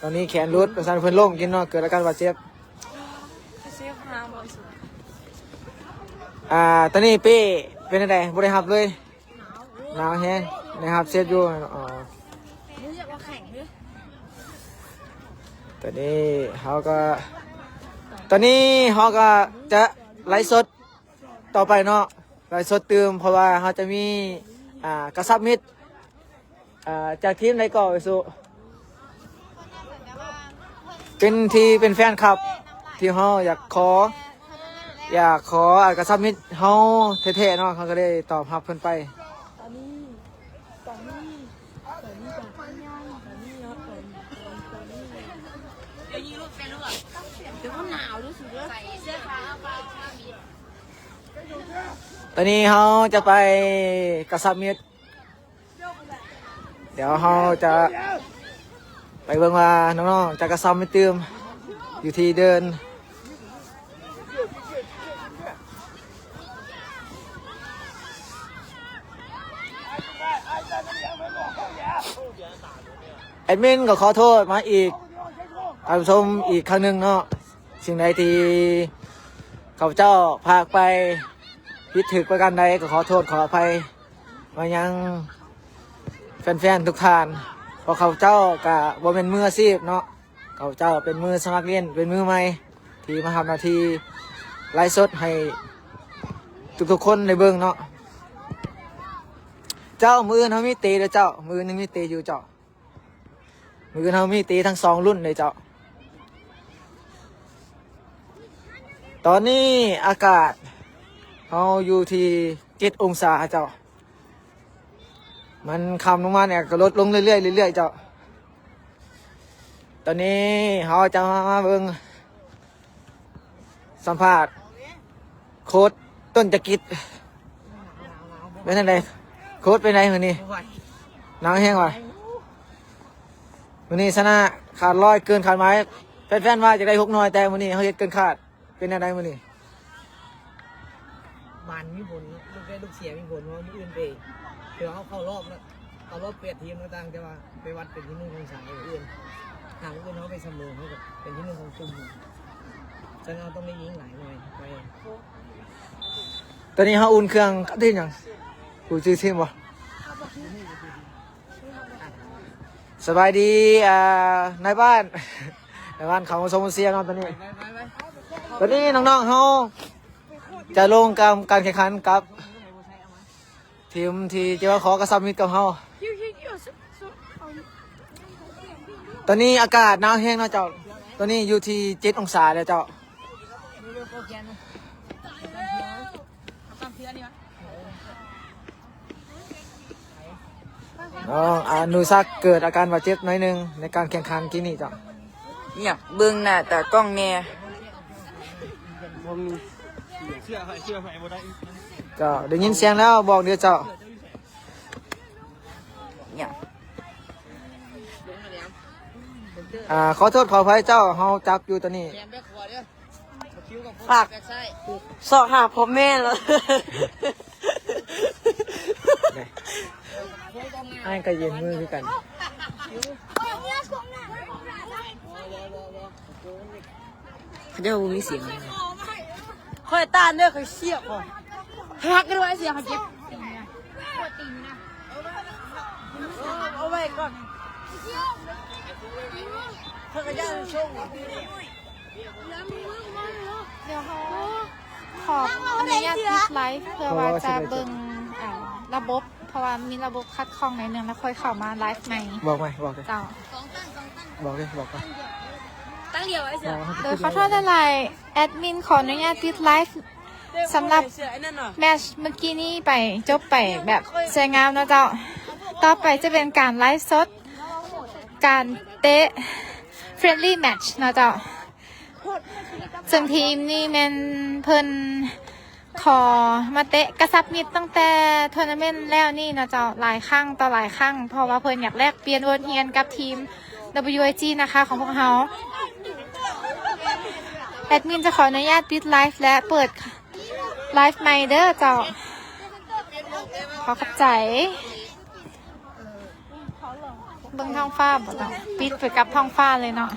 ຕອນນີ້ແຂນຫຼຸດ ວ່າຊັ້ນ ເພິ່ນລົ້ມກິນເນາະ ເກີດອາການບາດເຈັບ. ອ່າ ຕອນນີ້ເປ້ເປັນຈັ່ງໃດ? ບໍ່ໄດ້ຮັບເລີຍ ໜາວແຮງ ໄດ້ຮັບເຊັດຢູ່. ອໍ ຕອນນີ້ເຮົາກໍ ຕອນນີ້ເຮົາກໍຈະໄລຟ໌ສົດຕໍ່ໄປເນາະ ໄລຟ໌ສົດຕື່ມ ເພາະວ່າເຮົາຈະມີ ອ່າ ກະຊັບມິດ ອ່າ ຈາກທີມໃດກໍໄປສູ່ ເປັນທີ່ເປັນແຟນຄລັບ ທີ່ເຮົາຢາກຂໍ ຢາກຂໍ ອ່າ ກະຊັບມິດເຮົາແທ້ໆເນາະ ເຮົາກໍໄດ້ຕອບຮັບເພິ່ນໄປ. ຕອນນີ້ ຕອນນີ້ ຕອນນີ້ ຕອນນີ້ ຕອນນີ້ ຕອນນີ້ ຕອນນີ້ເຮົາຈະໄປກະຊັບມິດ ດຽວເຮົາຈະໄປເບິ່ງວ່ານ້ອງໆຈະກະຊັບມິດຕື່ມຢູ່ທີ່ເດີ່ນ. ແອດມິນກໍຂໍໂທດມາອີກ ທ່ານຜູ້ຊົມອີກຄັ້ງໜຶ່ງເນາະ. ສິ່ງໃດທີ່ຂ້າພະເຈົ້າພາກໄປຜິດຖືກປະການໃດ ກໍຂໍໂທດຂໍອະໄພມາຍັງແຟນໆທຸກທ່ານ ເພາະຂ້າພະເຈົ້າກະບໍ່ແມ່ນມືອາຊີບເນາະ. ຂ້າພະເຈົ້າເປັນມືສະໝັກຫຼິ້ນ ເປັນມືໃໝ່ທີ່ມາຮັບໜ້າທີ່ໄລຟ໌ສົດໃຫ້ທຸກໆຄົນໄດ້ເບິ່ງເນາະ. ເຈົ້າ ມື້ອື່ນເຮົາມີເຕະເດີເຈົ້າ ມື້ອື່ນຍັງມີເຕະຢູ່ເຈົ້າ. ມື້ອື່ນເຮົາມີເຕະທັງສອງລຸ້ນເດ້ເຈົ້າ. ຕອນນີ້ອາກາດເຮົາຢູ່ທີ່ເຈັດອົງສາເຈົ້າ. ມັນຄ່ຳລົງມາແລ້ວກໍລົດລົງເລື້ອຍໆ ເລື້ອຍໆເຈົ້າ. ຕອນນີ້ເຮົາຈະມາເບິ່ງ ສຳພາດໂຄ້ດຕົ້ນຈະກິດ ເປັນຈັ່ງໃດໂຄ້ດ ເປັນໃດມື້ນີ້? ໂອ້ຍ ໜາວແຮງຫວາ? ມື້ນີ້ຊະນະຂາດລອຍເກີນຄາດໝາຍ. ແຟນໆວ່າຢາກໄດ້ຫົກໜ່ວຍ ແຕ່ມື້ນີ້ເຮົາເຮັດເກີນຄາດ. ເປັນແນວໃດມື້ນີ້? ບານມີຜົນເນາະ ລູກໄດ້ລູກເສຍມີຜົນ ເພາະວ່າມື້ອື່ນໄປ ເພື່ອເຮົາເຂົ້າລອບເນາະ ເຂົ້າລອບແປດທີມຕ່າງໆ ແຕ່ວ່າໄປວັດເປັນທີໜຶ່ງຂອງສາຍອື່ນ. ຫາກມື້ອື່ນເຮົາໄປສະເໝີ ເຮົາກໍເປັນທີໜຶ່ງຂອງກຸ່ມ. ສະນັ້ນເຮົາຕ້ອງໄດ້ຍິງຫຼາຍໜ່ວຍໄປ. ຕອນນີ້ເຮົາອຸ່ນເຄື່ອງກັບທີມຫຍັງ? ຮູ້ຊື່ທີມບໍ່? ສະບາຍດີ ອ່າ ນາຍບ້ານ ນາຍບ້ານເຂົ້າມາຊົມມາເຊຍເນາະ. ຕອນນີ້ ຕອນນີ້ນ້ອງໆເຮົາຈະລົງການ ການແຂ່ງຂັນກັບທີມທີ່ຈະມາຂໍກະຊັບມິດກັບເຮົາ. ຕອນນີ້ອາກາດໜາວແຮງເນາະເຈົ້າ. ຕອນນີ້ຢູ່ທີ່ເຈັດອົງສາແລ້ວເຈົ້າ. ນ້ອງອະນຸສັກເກີດອາການບາດເຈັບໜ້ອຍໜຶ່ງໃນການແຂ່ງຂັນກີ້ນີ້ເຈົ້າ. ຫຍັງ? ເບິ່ງໜ້າຕາກ້ອງແດ່. ເຈົ້າ ໄດ້ຍິນສຽງແລ້ວ ບອກເດີເຈົ້າ. ຫຍັງ? ອ່າ ຂໍໂທດຂໍອະໄພເຈົ້າ ເຮົາຈັບຢູ່ຕອນນີ້. ຝາກຊອກຫາພໍ່ແມ່ແລ້ວ. ອ້າຍກໍເຢັນມືຄືກັນ. ເຂົາເຈົ້າບໍ່ມີສຽງ. ຂ້ອຍຕ້ານເດີ ຂ້ອຍສຽບ ຂ້ອຍຮັກກັນໄວ້ ສຽງຂ້ອຍເຈັບ. ເອົາໄວ້ກ່ອນ ຂ້ອຍກໍຢ້ານຊົງ. ດຽວເຮົາຂໍອະນຸຍາດປິດໄລຟ໌ ເພື່ອວ່າຈະເບິ່ງ ອ່າ ລະບົບ ເພາະວ່າມີລະບົບຂັດຂ້ອງໜ້ອຍໜຶ່ງ ແລ້ວຄ່ອຍເຂົ້າມາໄລຟ໌ໃໝ່. ບອກໃໝ່ ບອກເດີ ເຈົ້າ. ບອກເດີ ບອກກ່ອນ. ໂດຍຂໍໂທດຫຼາຍໆ ແອດມິນຂໍອະນຸຍາດປິດໄລຟ໌ ສຳລັບແມັດເມື່ອກີ້ນີ້ໄປ ຈົບໄປແບບສວຍງາມເນາະເຈົ້າ. ຕໍ່ໄປຈະເປັນການໄລຟ໌ສົດ ການເຕະເຟຣນລີແມັດເນາະເຈົ້າ. ເຊິ່ງທີມນີ້ແມ່ນເພິ່ນຂໍມາເຕະກະຊັບມິດຕັ້ງແຕ່ໂທນາເມັນແລ້ວນີ້ເນາະເຈົ້າ ຫຼາຍຄັ້ງຕໍ່ຫຼາຍຄັ້ງ ເພາະວ່າເພິ່ນຢາກແລກປ່ຽນບົດຮຽນກັບທີມ WIG ນະຄະ ຂອງພວກເຮົາ. ແອດມິນຈະຂໍອະນຸຍາດປິດໄລຟ໌ ແລະ ເປີດໄລຟ໌ໃໝ່ເດີເຈົ້າ. ຂໍຂອບໃຈ. ເບິ່ງທ້ອງຟ້າບໍ່ເຈົ້າ? ປິດໄປກັບທ້ອງຟ້າເລີຍເນາະ.